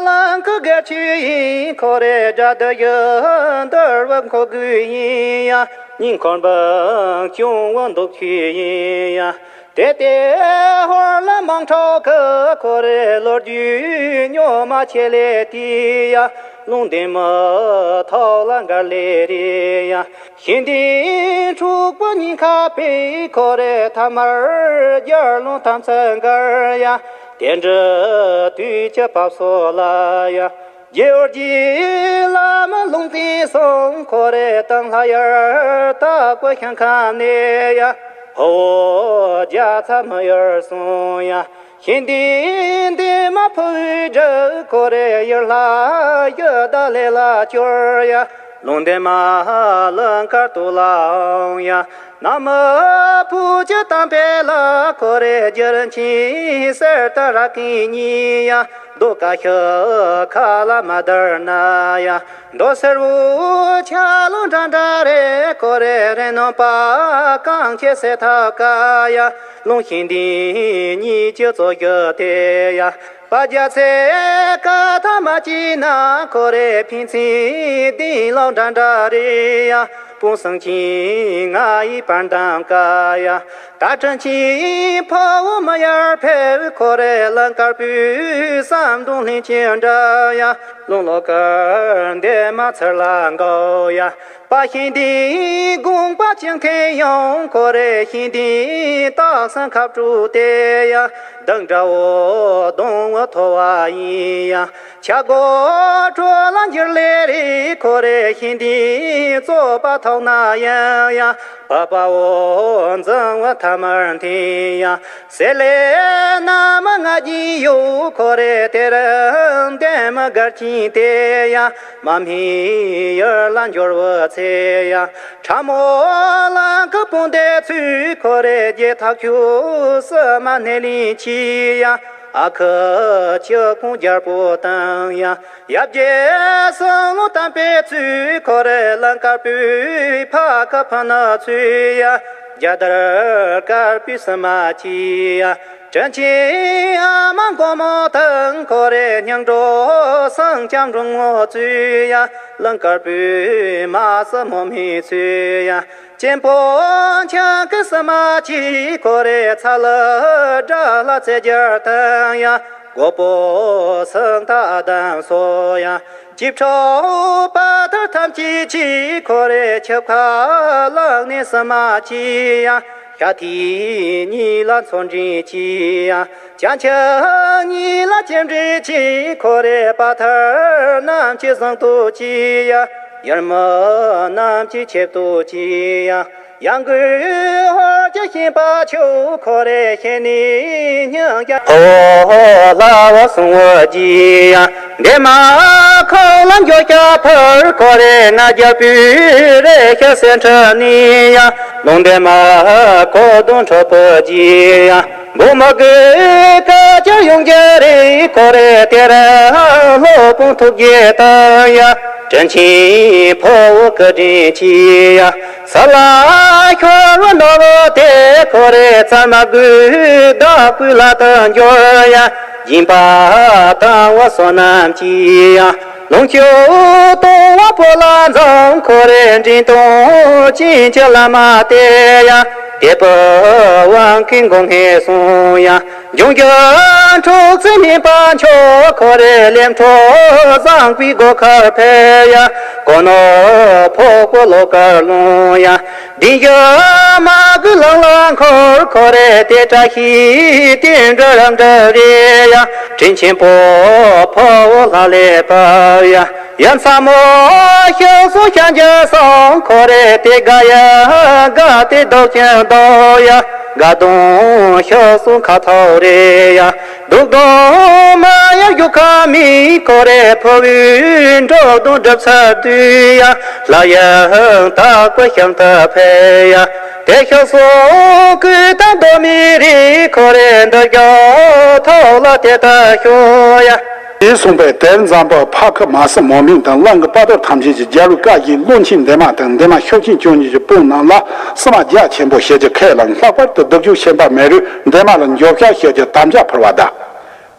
གླིང་གི་དགེ་ཆུ་ཡིན་ཁོ་རེ་དགྲ་འདུལ་ཡུལ་འདུལ་བ་མཁོ་དགུ་ཡིན་ཡ། སྙིང་འཁོར་འབུམ་སྐྱོང་བ་འདུག་ཆུ་ཡིན་ཡ། དེ་ལྟའི་ཧོར་ལ་མང་ཁྲོ་གི་ཁོ་རེ་ལོ་རྒྱུས་སྨྱོ་མ་ཆེ་ལེ་ཏི་ཡ། ལུང་བསྟན་མི་ཐོག་ལ་འགར་ལེ་རེ་ཡ། ཤིང་ལྡན་འཁྲུག་པོ་སྙིང་ཁ་པའི་ཁོ་རེ་ཐ་མར་རྒྱལ་ལུང་ཐམས་ཅད་འགར་ཡ། དེ་འདྲ་དུས་ཀྱི་བབས་སོ་ལ་ཡ། རྗེ་ཨོ་རྒྱན་བླ་མ་ལུང་བསྟན་སོང་ཁོ་རེ་དང་ལྷ་ཡར་ལྟ་བུ་ཤང་ཁ་ནས་ཡ། ཧོ་རྒྱ་ཚ་མི་ཡར་སོང་ཡ། ཤིང་ལྡན་འདན་མ་ཕུ་བོའི་འབྲུག་ཁོ་རེ་ཡུལ་ལྷ་ཡུལ་བདག་ལས་ལ་སྐྱོར་ཡ། ལུང་བསྟན་མ་གླིང་དཀར་སྟོད་ལའང་ཡ། ན་མོ་བུ་ཅི་དམ་པའི་ལ་ཁོ་རེ་རྒྱལ་ཆེན་གསེར་དང་ར་གན་གཉིས་ཡ། རྡོ་ཀ་ཤི་ཁ་ལ་མ་དར་ན་ཡ། མདོ་སེར་བོ་ཆ་ལུང་འདྲ་འདྲ་རེ་ཁོ་རེ་རེ་ནོ་པ་གང་ཆེ་སེ་ཐག་ཀ་ཡ། ལུང་ཤིང་འདི་གཉིས་ཀྱི་གཙོ་རྒྱུ་དེ་ཡ། པ་རྒྱ་ཚེ་ཀ་ཐ་མ་ཅི་ན་ཁོ་རེ་ཕན་ཚུན་བདེན་ལོག་འདྲ་འདྲ་རེ་ཡ། སྤུན་སེང་ཆེན་ང་ཡི་བར་འདམ་ཀ་ཡ། ད་དྲིན་ཆེན་ཕ་བོ་མ་ཡར་ཕེབས་ཁོ་རེ་གླིང་དཀར་པོའི་བསམ་དོན་ལྷན་ཅིག་འདྲ་ཡ། ལུང་ལོ་དཀར་འདན་མ་ཚུར་ལ་འགོ་ཡ། པ་ཤིང་འདི་དགོངས་པ་ཅི་འཐེན་ཡང་ཁོ་རེ་ཤིང་འདི་སྟག་སེང་ཁ་སྤྲུག་སྟེ་ཡ། གདང་འདྲ་བོ་གདོང་བོ་མཐོ་བ་ཡིན་ཡ། ཆ་སྒོ་དྲོ་ལ་འགྱུར་ལེ་རེ་ཁོ་རེ་ཤིང་འདི་བཙོག་པ་ཐོག་ན་ཡང་ཡ། བབ་པའོ་འཛིན་བ་ཐ་མར་འཐེན་ཡ། སེ་ལེ་ན་མ་ང་གི་ཡོ་ཁོ་རེ་དེ་རིང་འདན་མ་སྒར་ཆེན་དེ་ཡ། མ་སྨད་ཡུལ་ལ་འབྱོར་བའི་ཚེ་ཡ། ཁྲ་མོ་ལ་ཁུ་སྤུན་ཟླའི་ཚུལ་ཁོ་རེ་རྒྱལ་ཐག་ཆོད་བསུ་མ་སྣེ་ལེན་གྱིས་ཡ། ཨ་ཁུ་ཆོས་སྐུ་རྒྱལ་པོ་དང་ཡ། ཡབ་རྗེ་གསང་བློ་བརྟན་པའི་ཚུལ་ཁོ་རེ་ལ། དཀར་པོའི་ཕ་ཁ་ཕ་ན་ཚུལ་ཡ། རྒྱ་དར་དཀར་པོའི་སི་མ་ཅི་ཡ། དྲིན་ཆེན་ཨ་མ་མགོན་མོ་དང་ཁོ་རེ། སྙིང་གྲོགས་སངས་རྒྱས་འབྲོང་མོ་ཚུལ་ཡ། གླིང་དཀར་པོའི་མ་སི་མོ་མི་ཚུལ་ཡ། གཅེན་པོ་ཆང་གི་སི་མ་ཅི་ཁོ་རེ། ཚ་ལ་དགྲ་ལྷ་རྩེ་རྒྱལ་དང་ཡ། མགོ་པོ་སང་ད་ཨ་དམ་སོ་ཡ། ཅི་ཕྲོ་པ་ཐར་ཐམས་ཅད་ཅི་ཁོ་རེ། ཆབ་ཁ་ལག་ནས་སི་མ་ཅི་ཡ། ཤ་ཐི་གཉིས་ལ་མཚོ་འདྲེན་ཅི་ཡ། བྱང་ཆུབ་གཉིས་ལ་སྤྱན་འདྲེན་ཅི་ཁོ་རེ། པ་ཐར་རྣམས་ཀྱི་གཟེངས་བསྟོད་ཅི་ཡ། ཡར་མི་རྣམས་ཀྱི་ཆེ་བསྟོད་ཅི་ཡ། ཡང་སྒོས་ཧོར་གྱི་ཤན་པ་ཆོས་ཁོ་རེ། ཤན་ནི་སྙིང་རྒྱ། ཧོ་ལྷ་བ་སྲུང་བ་ཅི་ཡ། འདན་མ་ཁོ་ལ་འགྱོ་ཤ་ཕར་ཁོ་རེ། ང་རྒྱལ་པོའི་རེ་ཤ་སེ་ཁྲ་ནི་ཡ། ལུང་འདན་མ་ཁོ་དོན་ཁྲོ་པོ་ཅི་ཡ། འབུ་མ་གི་ཀ་ཅར་ཡོང་རྒྱ་རེ་ཁོ་རེ། དེ་ར་ལོ་ཀུང་ཐུག་རྒྱ་དང་ཡ། དྲིན་ཆེན་ཕོ་བོ་ཀི་དྲིན་ཆེ་ཡ། ས་ལ་ཤོར་བ་ནོར་བ་དེ་ཁོ་རེ། ཚ་མ་གུ་བདག་པོའི་ལ་དང་འབྱོར་ཡ། སྦྱིན་པ་བཏང་བ་བསོད་ནམས་ཀྱི་ཡ། ལོངས་སྤྱོད་གཏོང་བ་པོ་ལ་འཛོམས་ཁོ་རེ། འདྲེན་གཏོང་ཅན་གྱི་བླ་མ་དེ་ཡ། དད་པའི་དབང་གིས་མགོ་སྔས་སོང་ཡ། འབྱུང་འགྱུར་འཁྲུག་རྩོད་མིན་པ་མཆོག་ཁོ་རེ། ལས་འཕྲོ་བཟང་པོའི་སྒོ་ཁར་ཕེབས་ཡ། གོ་ནོར་ཕོགས་པོ་ལོ་དཀར་ལོང་ཡ། འདི་ཡ་མ་གི་ལང་ལ་འཁོར་ཁོ་རེ། དེ་བཀྲ་ཤིས་དེ་འདྲ་རམ་འདྲ་རེ་ཡ། དྲིན་ཆེན་པོ་ཕོ་བོ་ལྷ་ལས་བབས་ཡ། ཡ་མཚན་མོ་ཤག་སོ་ཤ་འཇའ་སོང་ཁོ་རེ། དེ་དགའ་ཡ་དགའ་སྟེ་ལྡོག་ཀྱང་ལྡོག་ཡ། དགའ་གདོང་ཤག་སོ་ཁ་ཐོག་རེ་ཡ། སྡུག་གདོང་མ་ཡ་རྒྱུ་ཁ་མི་ཁོ་རེ། ཕོ་བའི་འགྲོ་དོན་སྒྲུབ་ཚར་དུས་ཡ། ལྷ་ཡང་དག་པའི་ཞིང་དུ་ཕེབས་ཡ། དེ་ཤག་སོ་ཀུན་དང་གདོང་མི་རིགས་ཁོ་རེ། འདི་རྒྱ་ཐོག་ལ་དེ་ལྟར་ཤོག་ཡ། དེ་གསུངས་པས་དེར་འཛོམས་པའི་ཕ་ཁུ་མ་སི་མོ་མིན་དང་གླིང་གི་དཔའ་ཐུལ་ཐམས་ཅད་ཀྱིས་རྒྱལ་བའི་བཀའ་བཞིན་བློན་ཆེན་འདན་མ་དང་འདན་མ་ཤུགས་ཅན་བཅུ་གཉིས་ཀྱི་དཔུང་རྣམས་ལ་བསུ་མ་རྒྱ་ཆེན་པོ་ཞུ་རྒྱུ་ཁས་བླངས། ལྷག་པར་དུ་སྡུག་ཅུང་ཤན་པ་མེ་རུས་འདན་མ་ལ་མགྱོགས་ཤར་ཞུ་རྒྱུ་དམ་བཅའ་ཕུལ་བ་དང་།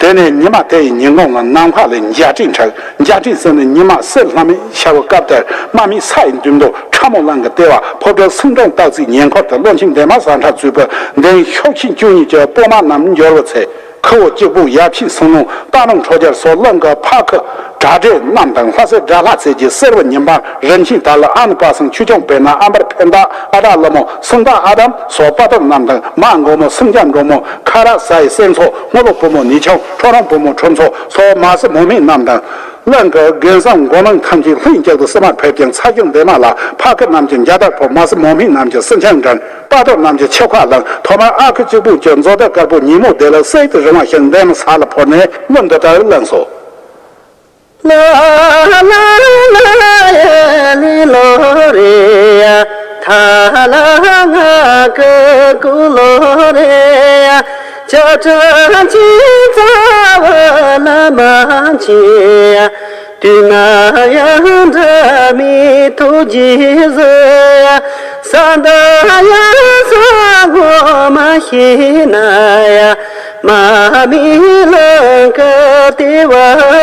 དེ་ནས་ཉི་མ་དེ་ཡི་ཉིན་གུང་ལ་ནམ་མཁའ་ལས་འཇའ་སྤྲིན་འཁྲིགས། འཇའ་སྤྲིན་ཟེར་ནི་ཉི་མ་གསེར་ལྷམ་མེ་ཤར་བའི་སྐབས་དེར། དམག་མི་ས་ཡི་མདུན་དུ་ཁྲ་མོ་གླིང་གི་ལྟེ་བ་ཕོ་བྲང་སེང་ལྡོང་སྟག་རྩེའི་ཉེ་འཁོར་དུ། བློན་ཆེན་འདན་མ་ཟ་འཕྲུག་གཙོས་པའི་འདན་ཤུགས་ཆེན་བཅུ་གཉིས་ཀྱི་དཔུང་དམག་རྣམས་འབྱོར་བའི་ཚེ། ཁུ་བོ་གཅིག་པུ་ཡབ་ཆེན་སུན་ལུང་སྟག་ལུང་ཁྲོ་རྒྱལ་སོགས་གླིང་གི་ཕ་ཁུ་གྲགས་འདྲེ་རྣམས་དང་། ལྷ་སྲས་དགྲ་ལྷ་རྩེ་རྒྱལ། གསེར་བུ་ཉི་མ། རིན་ཆེན་དར་ལ། ཨ་ནི་པ་སངས། ཆོས་སྐྱོང་བེར་ནག་ཨམ་བར་འཕན་སྟག་ཨ་དྲག་ཀླུ་མོ། སུམ་མདའ་ཨ་དམ་སོགས་དཔའ་ཐུལ་རྣམས་དང་། མ་མགོན་མོ་སེང་ལྕམ་འབྲོང་མོ། ཁ་རག་ཟ་ཡི་སྲས་ཚོགས། སྔོ་ལོ་བུ་མོ་ནི་ཆུང་། ཁྲོ་རོང་བུ་མོ་ཁྲོམ་ཚོགས་སོགས་མ་སི་མོ་མིན་རྣམས་དང་། གླིང་གི་རྒན་བཟང་མགོ་མིང་ཐམས་ཅད་ལྷིང་འཇགས་སུ་བསུ་མར་ཕེབས་ཀྱང་། ཚ་ཞང་འདན་མ་ལ་ཕ་ཁུ་རྣམས་ཀྱིས་འཇའ་དར་ཕོབ། མ་སི་མོ་མིན་རྣམས་ཀྱིས་སི་ཆང་འགྲན། དཔའ་ཐུལ་རྣམས་ཀྱིས་ཆིབས་ཁ་བླངས། ཐོག་མར་ཨ་ཁུ་གཅིག་པུ་གྱིས་མཛོ་དར་དཀར་པོ་ཉིན་མོ་དེ་ལ་གསེར་དུ་རིང་བ་ཞིག་འདན་མ་ས་ལ་ཕོར་ནས་གླུ་འདི་ལྟར་བླངས་སོ། ལ་ལ་ལ་ཡ་ལི་ལོ་རེ་ཡ། ཐ་ལ་ང་ཀི་ཀུ་ལོ་རེ་ཡ། ཅ་ཏྲ་ཅི་ཙ་བ་ལ་མ་ཅི་ཡ། དུས་ན་ཡང་འདྲ་མི་ཐུགས་རྗེས་བཟོད་ཡ། ས་མཐའ་ཡང་ས་ངོ་མ་ཤེས་ན་ཡ། མ་མི་ལང་ཀ་ཏི་བ་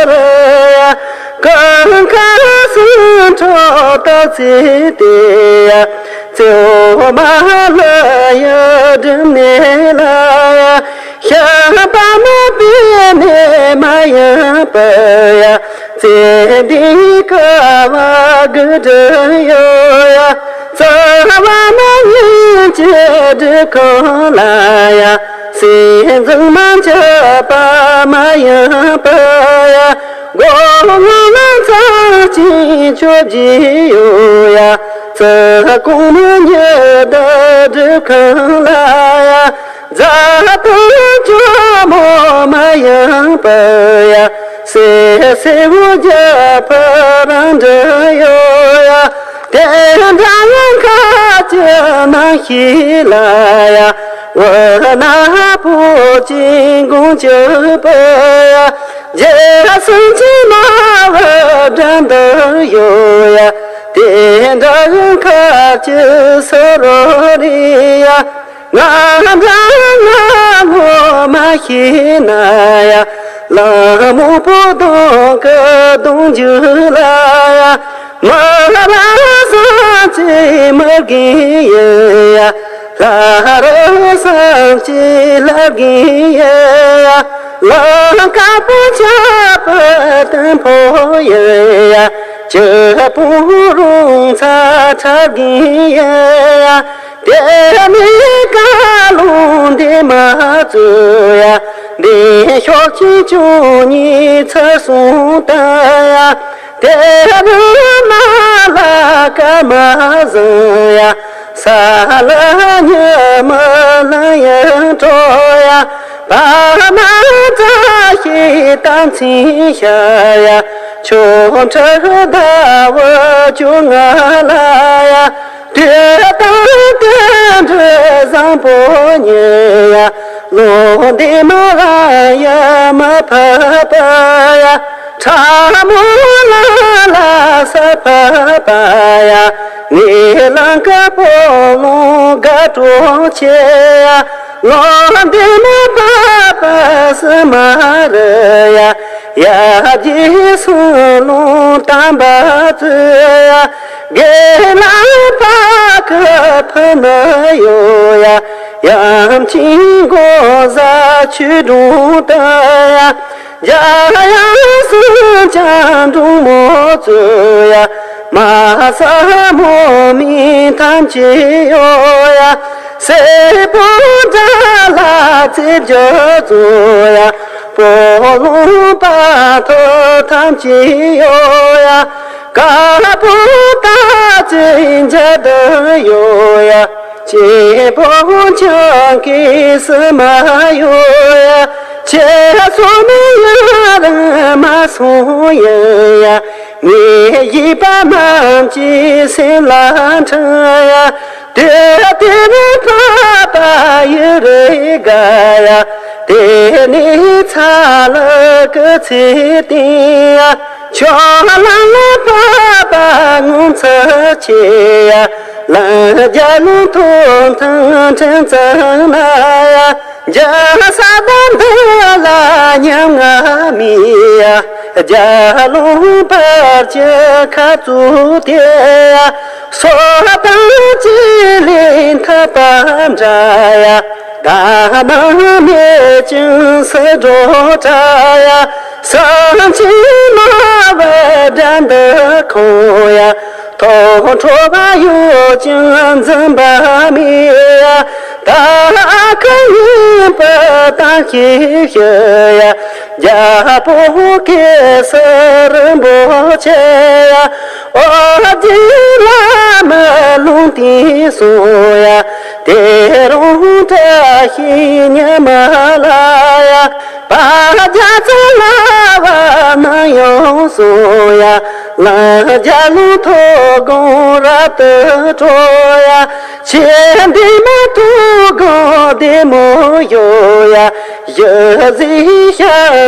ར་ཡ། ཀང་ཁ་སུ་འཕྲོ་ཏ་ཚི་ཏི་ཡ། ཙེ་འོ་མ་ལ་ཡ་སྒྲིམ་ནེ་ལ་ཡ། ཤ་པ་མ་པི་ནེ་མ་ཡ་པ་ཡ། ཙེ་འདི་ཀ་བ་གུ་དྲི་ཡོ་ཡ། ཙ་བ་མ་ཉི་ཅི་དྲི་ཁོ་ལ་ཡ། སེ་འཛིན་མ་ཆ་པ་མ་ཡ་པ་ཡ། གོ་ང་ལ་ཙ་ཅི་ཆོ་ཇི་ཡོ་ཡ། ཙ་ཀུ་མ་ཉི་ད་དྲི་ཁ་ལ་ཡ། ཛ་ཏུ་ཅོ་མོ་མ་ཡང་པ་ཡ། སེ་སེ་བུ་རྒྱ་ཕ་རང་འདྲ་ཡོ་ཡ། དེ་འདྲ་ཡང་ཁ་ཅི་ན་ཤི་ལ་ཡ། བ་ན་པོ་ཅི་གུང་ཅི་པ་ཡ། རྒྱལ་སྲིད་ཀྱི་མ་བ་དྲན་དུ་ཡོད་ཡ། དེ་འདྲ་ཁ་ཅི་ས་རོ་རི་ཡ། ང་འདྲ་ང་ངོ་མ་ཤེས་ན་ཡ། ལ་མོ་པོ་དོང་གི་དོང་རྒྱུ་ལ་ཡ། མ་ར་ས་ཅི་མ་གི་ཡ། ལྷ་རུ་སངས་རྒྱས་ལྷ་རྒན་ཡ། ལ་དཀར་པོ་ཆགས་པ་དང་ཕོ་ཡ། ཅི་པོ་རུང་ཚ་ཁྲ་རྒན་ཡ། དེ་ནས་བཀའ་ལུང་འདི་མ་བཙུགས་ཡ། འདི་ཤོག་ཅིག་བཅུ་གཉིས་ཚར་སོང་ད་ཡ། དེ་རུ་མ་ལ་ཀ་མ་བཟང་ཡ། ས་ལ་ཉི་མ་ལ་ཡ་འགྲོ་ཡ། བ་མ་བཀྲ་ཤིས་རྟགས་མཚན་ཤར་ཡ། ཆོ་འཕྲུལ་ཟླ་བ་བཅོ་ལྔ་ལ་ཡ། དུས་དང་རྟེན་འབྲེལ་བཟང་པོ་ཉེ་ཡ། ལོ་འདི་མ་ར་ཡ་མ་ཕ་པ་ཡ། ཁྲ་མོ་ལ་ལ་ས་ཕ་པ་ཡ། ངེ་ལང་ཀ་པོ་ལོང་དགའ་སྤྲོ་ཆེ་ཡ། ལོ་འདི་མ་ཕ་པ་སི་མ་ར་ཡ། ཡ་རྒྱལ་སྲིད་ལུང་དམ་པ་ཚོ་ཡ། དགེ་ལ་ཕ་ཁ་ཕུ་ན་ཡོ་ཡ། ཡམ་ཆེན་གོ་ཟ་ཆུ་དྲུང་ད་ཡ། རྒྱ་ཡ་སུ་ཅང་འབྲུག་མོ་ཚོ་ཡ། མ་ས་མོ་མི་ཐམས་ཅད་ཡོ་ཡ། སེ་པོ་དགྲ་ལ་རྩེ་རྒྱུ་ཚོ་ཡ། སྤོ་ལོང་པ་ཐོ་ཐམས་ཅད་ཡོ་ཡ། དཀར་པོ་ད་ཅི་འཇའ་དུ་ཡོ་ཡ། ཅེ་པོ་ཆང་གི་སི་མ་ཡོ་ཡ། ཅེ་སོ་མི་ཡ་ར་མ་སོང་ཡ་ཡ། ངའི་ཡིད་པ་རྣམས་ཀྱི་སེམས་ལ་འཁྲུངས་ཡ། དེ་དེ་ནི་ཕ་པ་ཡུ་རེ་ག་ཡ། དེ་ནི་ཚ་ལ་ཀི་ཚེ་བརྟན་ཡ། ཆོ་ལ་ལ་ཕ་པ་ངོ་མཚར་ཆེ་ཡ། ལ་རྒྱ་ལུང་ཐོག་ཐང་ཕྲན་ཙང་ན་ཡ། རྒྱ་ས་དང་འདི་ལ་ཉམ་ང་མི་ཡ། རྒྱ་ལུང་བར་གྱི་ཁ་ཚུགས་དེ་ཡ། སོ་དང་ཅི་ལིན་ཐ་པ་འདྲ་ཡ། ད་ནང་མེད་ཅིང་སི་འགྲོ་དྲ་ཡ། སང་ཅི་མ་བ་དྲ་འདི་ཁོང་ཡ། ཐོག་འཕྲོ་བ་ཡོད་ཅིང་འཛིན་པ་མེད་ཡ། ད་ཁ་ཡིན་པ་དང་ཤེས་ཤེས་ཡ། རྒྱ་པོ་གེ་སར་རིན་པོ་ཆེ་ཡ། ཨོ་རྒྱན་བླ་མ་ལུང་བསྟན་སོང་ཡ། དེ་རུང་བཀྲ་ཤིས་ཉི་མ་ལ་ཡ། བ་རྒྱ་ཚ་ལ་བ་ན་ཡོང་སོང་ཡ། ལ་རྒྱ་ལུང་ཐོག་དགོང་རབ་ཏུ་སྤྲོ་ཡ། ཆེ་འདི་མ་ཐུག་གོ་བདེ་མོ་ཡོ་ཡ། ཡ་ཟི་ཤ་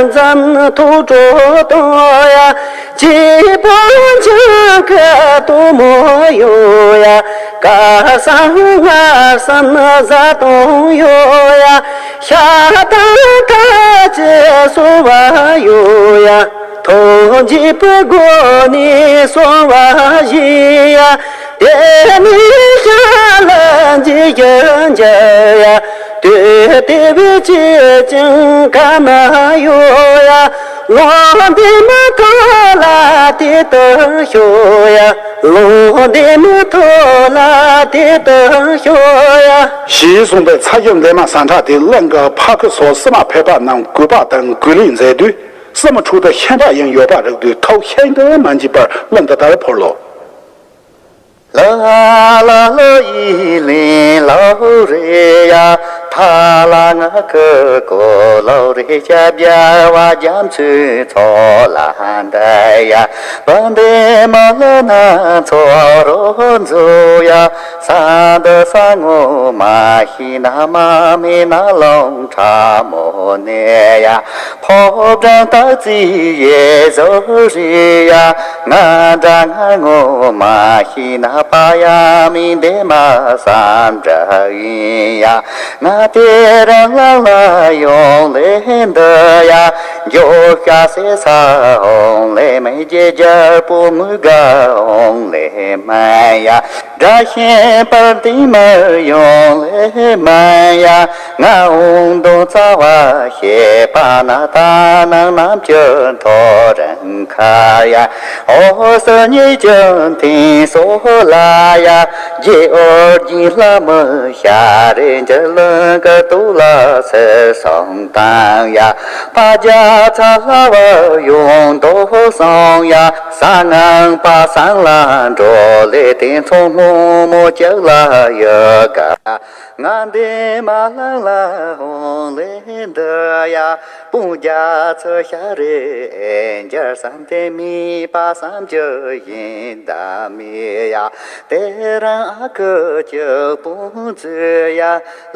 འཛམ་ཐུག་སྤྲོ་དོ་ཡ། ཅི་པོ་ཆང་ཁ་ཏོ་མོ་ཡོ་ཡ། ཀ་སང་ང་སང་ཟ་དོང་ཡོ་ཡ། ཤ་དང་ཁ་ཅི་སོ་བ་ཡོ་ཡ། ཐོ་འཇིགས་པའི་སྒོ་ནས་གསོ་བ་བཞི་ཡ། དེ་ནས་ཤ་ལ་འཇིགས་ཡ་འཇལ་ཡ། དུས་དེ་བས་ཅི་ཅང་ག་ན་ཡོད་ཡ། ལོ་འདི་མ་ཐོ་ལ་དེ་ལྟར་ཤོག་ཡ། ལོ་འདི་མ་ཐོ་ལ་དེ་ལྟར་ཤོག་ཡ། ཞེས་གསུངས་པས་ཚ་ཡི་འདན་མ་ཟ་འཕྲལ་དེ་གླིང་གི་ཕ་ཁུ་སོགས་སི་མ་ཕེ་པ་རྣམས་གུས་པ་དང་གུས་ལེགས་མཛད་དུས། སྲིན་མོ་ཕྲུག་ཏུ་ཤན་པ་ཡང་ཡོད་པ་རིག་དུས་ཐོག་ཤན་དུ་མ་འཇིགས་པར་གླུ་འདི་ལྟར་ཕོར་ལོ། ལ་ལ་ལ་ཡི་ལིན་ལ་རེ་ཡ། ཕ་ལ་ང་ཁུ་ཀོ་ལོ་རི་ཤ་བྱ་བ་རྒྱ་མཚོའི་མཚོ་ལ་འདི་ཡ། བུ་འདི་མ་ལ་ན་མཚོ་རོ་མཛོ་ཡ། ས་འདི་ས་ངོ་མ་ཤེས་ན་མ་མེད་ན་ལོང་ཁྲ་མོ་ནས་ཡ། ཕོ་བྲང་སྟག་རྩེ་ཡེ་བཟོ་རེད་ཡ། ང་འདྲ་ང་ངོ་མ་ཤེས་ན་པ་ཡ་མི་འདི་མ་བསམ་འདྲ་ཡིན་ཡ། ང་དེ་རང་ལ་ལ་ཡོང་ལེ་འདི་ཡ། འགྱོ་ཤ་སེ་ས་འོང་ལེ་མི་རྗེ་རྒྱལ་པོ་ངུ་དགའ་འོང་ལེ་མ་ཡ། དགྲ་ཤན་པར་འདི་མར་ཡོང་ལེ་མ་ཡ། ང་འོང་དོ་རྩ་བ་ཤེས་པ་ན་ད་ནང་རྣམས་ཀྱི་མཐོ་རིང་ཁ་ཡ། ཨོ་སི་ཉི་ཅན་ཐིང་སོ་ལ་ཡ། རྗེ་ཨོ་རྒྱན་ལྷ་མི་ཤ་རེ་འཇར་ལུང་གི་ཏུ་ལ་སེ་སོང་དང་ཡ། ཕ་རྒྱ་ཚ་ལྷ་བ་ཡོང་དོ་སོང་ཡ། ས་ངང་པ་སང་ལ་འགྲོ་ལེ་དེ་མཚོ་སྔོན་མོ་ཅག་ལ་ཡོད་ག་ང་འདི་མ་ལང་ལ་ཧོང་ལེ་འདི་ཡ། སྤུན་རྒྱ་ཚོ་ཤ་རེ་འཇར་བསམ་དེ་མི་པ་བསམ་རྒྱུ་ཡིན་ད་མི་ཡ། དེ་རང་ཨ་ཁུ་གཅིག་སྤུན་ཚོ་ཡ།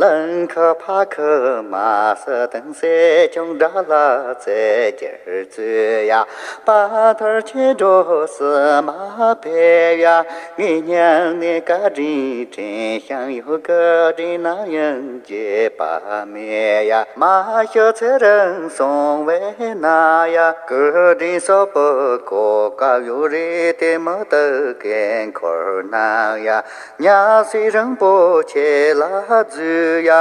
ལང་ཁུ་ཕ་ཁུ་མ་སི་དང་སེ་ཆུང་དགྲ་ལ་རྩེ་རྒྱལ་ཚོ་ཡ། པ་ཐར་ཆེ་འགྲོ་སི་མ་ཕེ་ཡ། ངེད་མཉམ་ནས་བཀའ་དྲིན་དྲན་ཤང་ཡོད་བཀའ་དྲིན་ནམ་ཡང་བརྗེད་པ་མེད་ཡ། མ་ཤོད་ཚེ་རིང་སོང་བས་ན་ཡ། བཀའ་དྲིན་གསོག་པོ་གོ་སྐབས་ཡོད་རེད་དེ་མི་དག་གིན་འཁོར་ན་ཡ། ཉ་སི་རིང་པོ་ཆེ་ལ་འཛུལ་ཡ།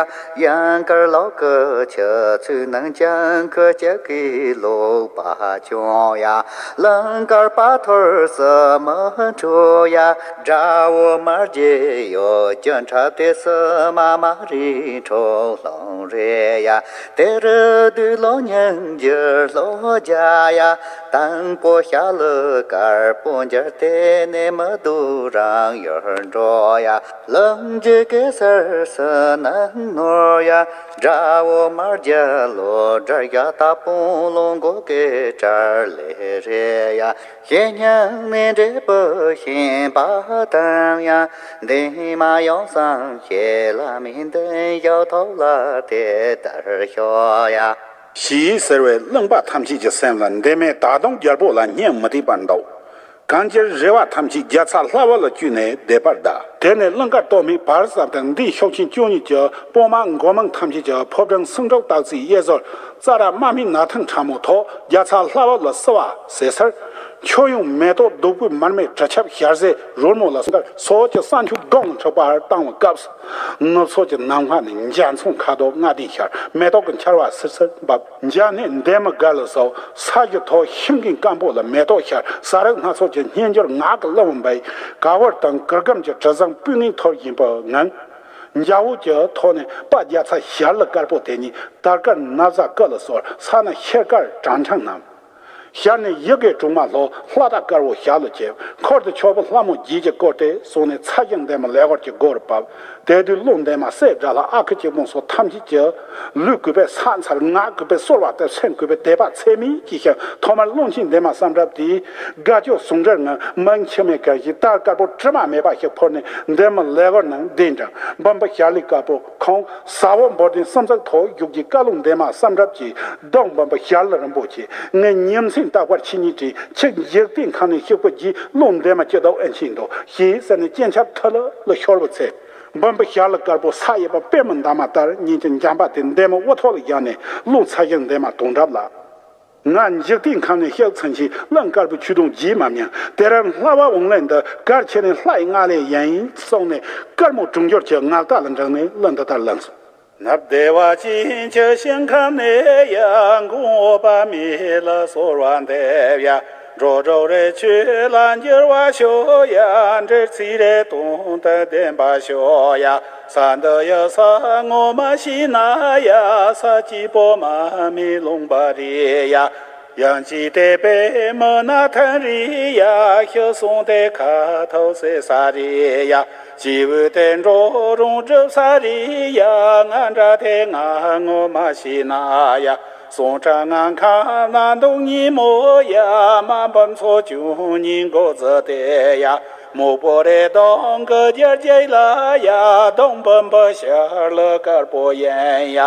ཡང་དཀར་ལོག་གི་ཆུ་ཚོད་ནང་ཅང་ཁུ་ཅག་གི་ལོག་པ་བྱུང་ཡ། ལང་དཀར་པ་ཐོར་སི་མི་འཕྲོ་ཡ། དགྲ་བོ་མ་རྒྱལ་ཡོད་ཀྱང་འཁྲབ་སྟེ་སི་མ་མ་རི་འཕྲོ་ལོང་རེ་ཡ། དེ་རུ་དུས་ལོ་ཉིན་འགྱུར་ལོ་བརྒྱ་ཡ། དང་པོ་ཤ་ལུ་དཀར་པོ་འགྱུར་དེ་ནས་མི་སྡུག་རང་ཡོར་འགྲོ་ཡ། ལམ་གྱི་གེ་སར་སི་ནང་ནོར་ཡ། དགྲ་བོ་མ་རྒྱལ་ལོ་དགྲར་ཡ། ད་དཔུང་ལོ་མགོ་གེ་དྲར་ལེ་རེ་ཡ། གཞན་སྙིང་ནས་འབྲས་བུ་ཤེས་པ་དང་ཡང་འདི་མ་ཡོང་སང་ཤེས་ལ་མི་འདི་ཡོད་ཐོག་ལ་དེ་ལྟར་ཤོག་ཡ། ཞེས་ཟེར་བས་གླིང་པ་ཐམས་ཅད་ཀྱི་སེམས་ལ་འདི་མེད་ད་དུང་རྒྱལ་པོ་ལ་སྙིང་མི་སྡུག་པར་འདུག་གང་ཅིར་རེ་བ་ཐམས་ཅད་རྒྱ་ཚ་ལྷ་བ་ལ་བཅོལ་ནས་བསྡད་པར་གདའ། དེ་ནས་གླིང་དཀར་སྟོད་སྨད་བར་གསུམ་དང་འདིའི་ཤོག་ཆེན་བཅུ་གཉིས་ཀྱི་དཔོན་དམག་མགོ་མང་ཐམས་ཅད་ཀྱི་ཕོ་བྲང་སེང་ཕྲུག་སྟག་རྩེའི་གཡས་ཟུར་རྩྭ་ར་དམར་མོའི་ནག་ཐང་ཁྲ་མོ་ཐོག་རྒྱ་ཚ་ལྷ་བ་ལ་བསུ་བ་ཟེར་སར། མཆོད་ཡོན་མེ་ཏོག་བདུག་སྤོས་མར་མེ་དྲི་ཆབ་ཞལ་ཟས་རོལ་མོ་ལ་སོགས་ཀྱི་ས་མཆོད་སྒོམ་ཁྲི་པར་བཏང་བའི་སྐབས། ནུབ་ཕྱོགས་ཀྱི་ནམ་མཁའ་ནས་འཇའ་ཚོན་ཁ་དོག་ལྔ་ལྡན་ཤར། མེ་ཏོག་གི་འཆར་བ་སིར་སིར་འབབ། འཇའ་སྣེ་འདན་མ་དགའ་ལ་སོགས་ས་གཞི་མཐོ་ཤིང་གི་སྐམ་པོ་ལ་མེ་ཏོག་ཤར། ས་རུབ་སྣ་ཚོགས་ཀྱི་སྙན་འགྱུར་ངག་གི་གླུ་བུམ་འབབ། ག་བུར་དང་གུར་གུམ་གྱི་དྲི་བཟང་སྤོས་ངད་འཐོར་བཞིན་པའི་ངང་། འཇའ་འོད་ཀྱི་ཐོག་ནས་དཔལ་རྒྱ་ཚ་ཞལ་ལ་དཀར་པོ་དེ་ཉིད་དར་དཀར་ན་བཟའ་སྐུ་ལ་གསོལ། ས་ན་ཤེལ་དཀར་བྲང་ཕྲེང་བསྣམས། ཞབས་ནས་ཡི་གེ་དྲུག་མ་ལྷོ་ལྷ་དང་དཀར་པོ་ཞབས་ལ་ཕྱེ། འཁོར་དུ་ཕྱོགས་པོ་ལྷ་མོ་བརྒྱད་ཀྱིས་བསྐོར་ཏེ་སོང་ནས་ཚ་ཞང་འདན་མ་ལེགས་སྐོར་གྱི་སྒོ་རུ་བབས། དེ་དུས་ཀླུ་འདན་མ་སྲས་དགྲ་ལྷ་ཨ་ཁུ་གཅིག་པོ་སོགས་ཐམས་ཅད་ཀྱིས་ལུས་གུས་པས་ཕྱག་འཚལ། ངག་གུས་པས་གསོལ་བ་བཏབ། སེམས་གུས་པས་དད་པ་ཚད་མེད་ཀྱིས་ཤར། ཐོག་མར་ཀླུ་ཆེན་འདན་མ་བསམ་གྲུབ་དེས་དགའ་སྐྱོ་ཟུང་འབྲེལ་ངང་མིང་འཆི་མེད་དཀར་ཞིང་དར་དཀར་པོ་དྲི་མ་མེད་པ་ཞིག་ཕུལ་ནས་འདན་མ་ལེགས་སྐོར་ནང་གདན་དྲངས། འབུམ་པ་ཞལ་ལས་དཀར་པོ་ཁོང་ཟ་འོག་འབོར་ལྡན་གསུམ་ཚོགས་ཐོག་བཞུགས་ཀྱི་བཀའ་བློན་འདན་མ་བསམ་གྲུབ་ཀྱིས་གདོང་འབུམ་པ་ཞལ་ལ་རིན་པོ་ཆེ། ངས་ཉིན་མཚན་རྟག་པར་ཁྱེད་ཉིད་དྲན། ཁྱེད་འཇིག་རྟེན་ཁམས་ནས་གཤེགས་པའི་རྗེས་ཀླུ་འདན་མ་སྐྱིད་སྡུག་ཨེ་མཁྱེན་འདུག་ཞེས་ཟེར་ནས་སྤྱན་ཆབ་ཐུར་ལ་ལ་ཤོར་བའི་ཚེ། འབུམ་པ་ཞལ་ལ་དཀར་པོ་ས་ཡི་པ་པད་མོ་འདབ་མ་ལྟར་ཉིན་གྱི་འཇམ་པ་དེ་འདན་མ་དབུ་ཐོག་ལ་བཞག་ནས་ཀླུ་ཚ་ཞང་འདན་མ་དོན་གྲུབ་ལ། ང་འཇིག་རྟེན་ཁམས་ནས་གཤེགས་ཚུན་ཆད་གླིང་དཀར་པོའི་ཆོས་དུང་བརྗེད་མ་མྱོང་། དེ་རིང་ལྷ་བ་འོང་ལེ་འདི་གལ་ཆེ་ནས་ལྷ་ཡི་མངའ་ལས་ཡིན་གསུངས་ནས་དཀར་མོ་གྲོང་འགྱུར་གྱི་མངའ་བདག་ལ་འབྲངས་ནས་གླུ་འདི་ལྟར་བླངས་སོ། ནབ་བདེ་བ་ཅན་གྱི་ཞིང་ཁམས་ནས་ཡང་འགོང་འོད་པ་མེ་ལ་གསོལ་བ་འདེབས་ཡ། འགྲོ་དྲུག་རེ་ཆོས་ལ་འགྱུར་བ་ཤོག་ཡ། འབྲེལ་ཚིག་རེ་དོན་དུ་ལྡན་པ་ཤོག་ཡ། ས་འདི་ཡི་ས་ངོ་མ་ཤེས་ན་ཡ། ས་སྐྱིད་པོ་མ་མི་ལོང་པ་རེད་ཡ། ཡང་ཅིག་དད་པའི་མི་ན་ཐང་རེད་ཡ། ཤི་སོང་དེ་ཁ་ཐོག་སེ་ས་རེད་ཡ། སྐྱེས་བུ་དེ་འགྲོ་རུང་སྒྲུབ་ས་རེད་ཡ། ང་འདྲ་དེ་ང་ངོ་མ་ཤེས་ན་ཡ། སོང་ཁྲ་ང་ཁམས་ན་འདུག་ཉིན་མོ་ཡ། དམའ་འབུམ་ཚོ་བྱུང་ཉིན་འགོ་བཙུགས་ཏེ་ཡ། སྨུག་པོ་རེ་གདོང་གི་རྒྱལ་རྒྱལ་ལ་ཡ། གདོང་འབུམ་པ་ཤར་ལ་དཀར་པོ་ཡིན་ཡ།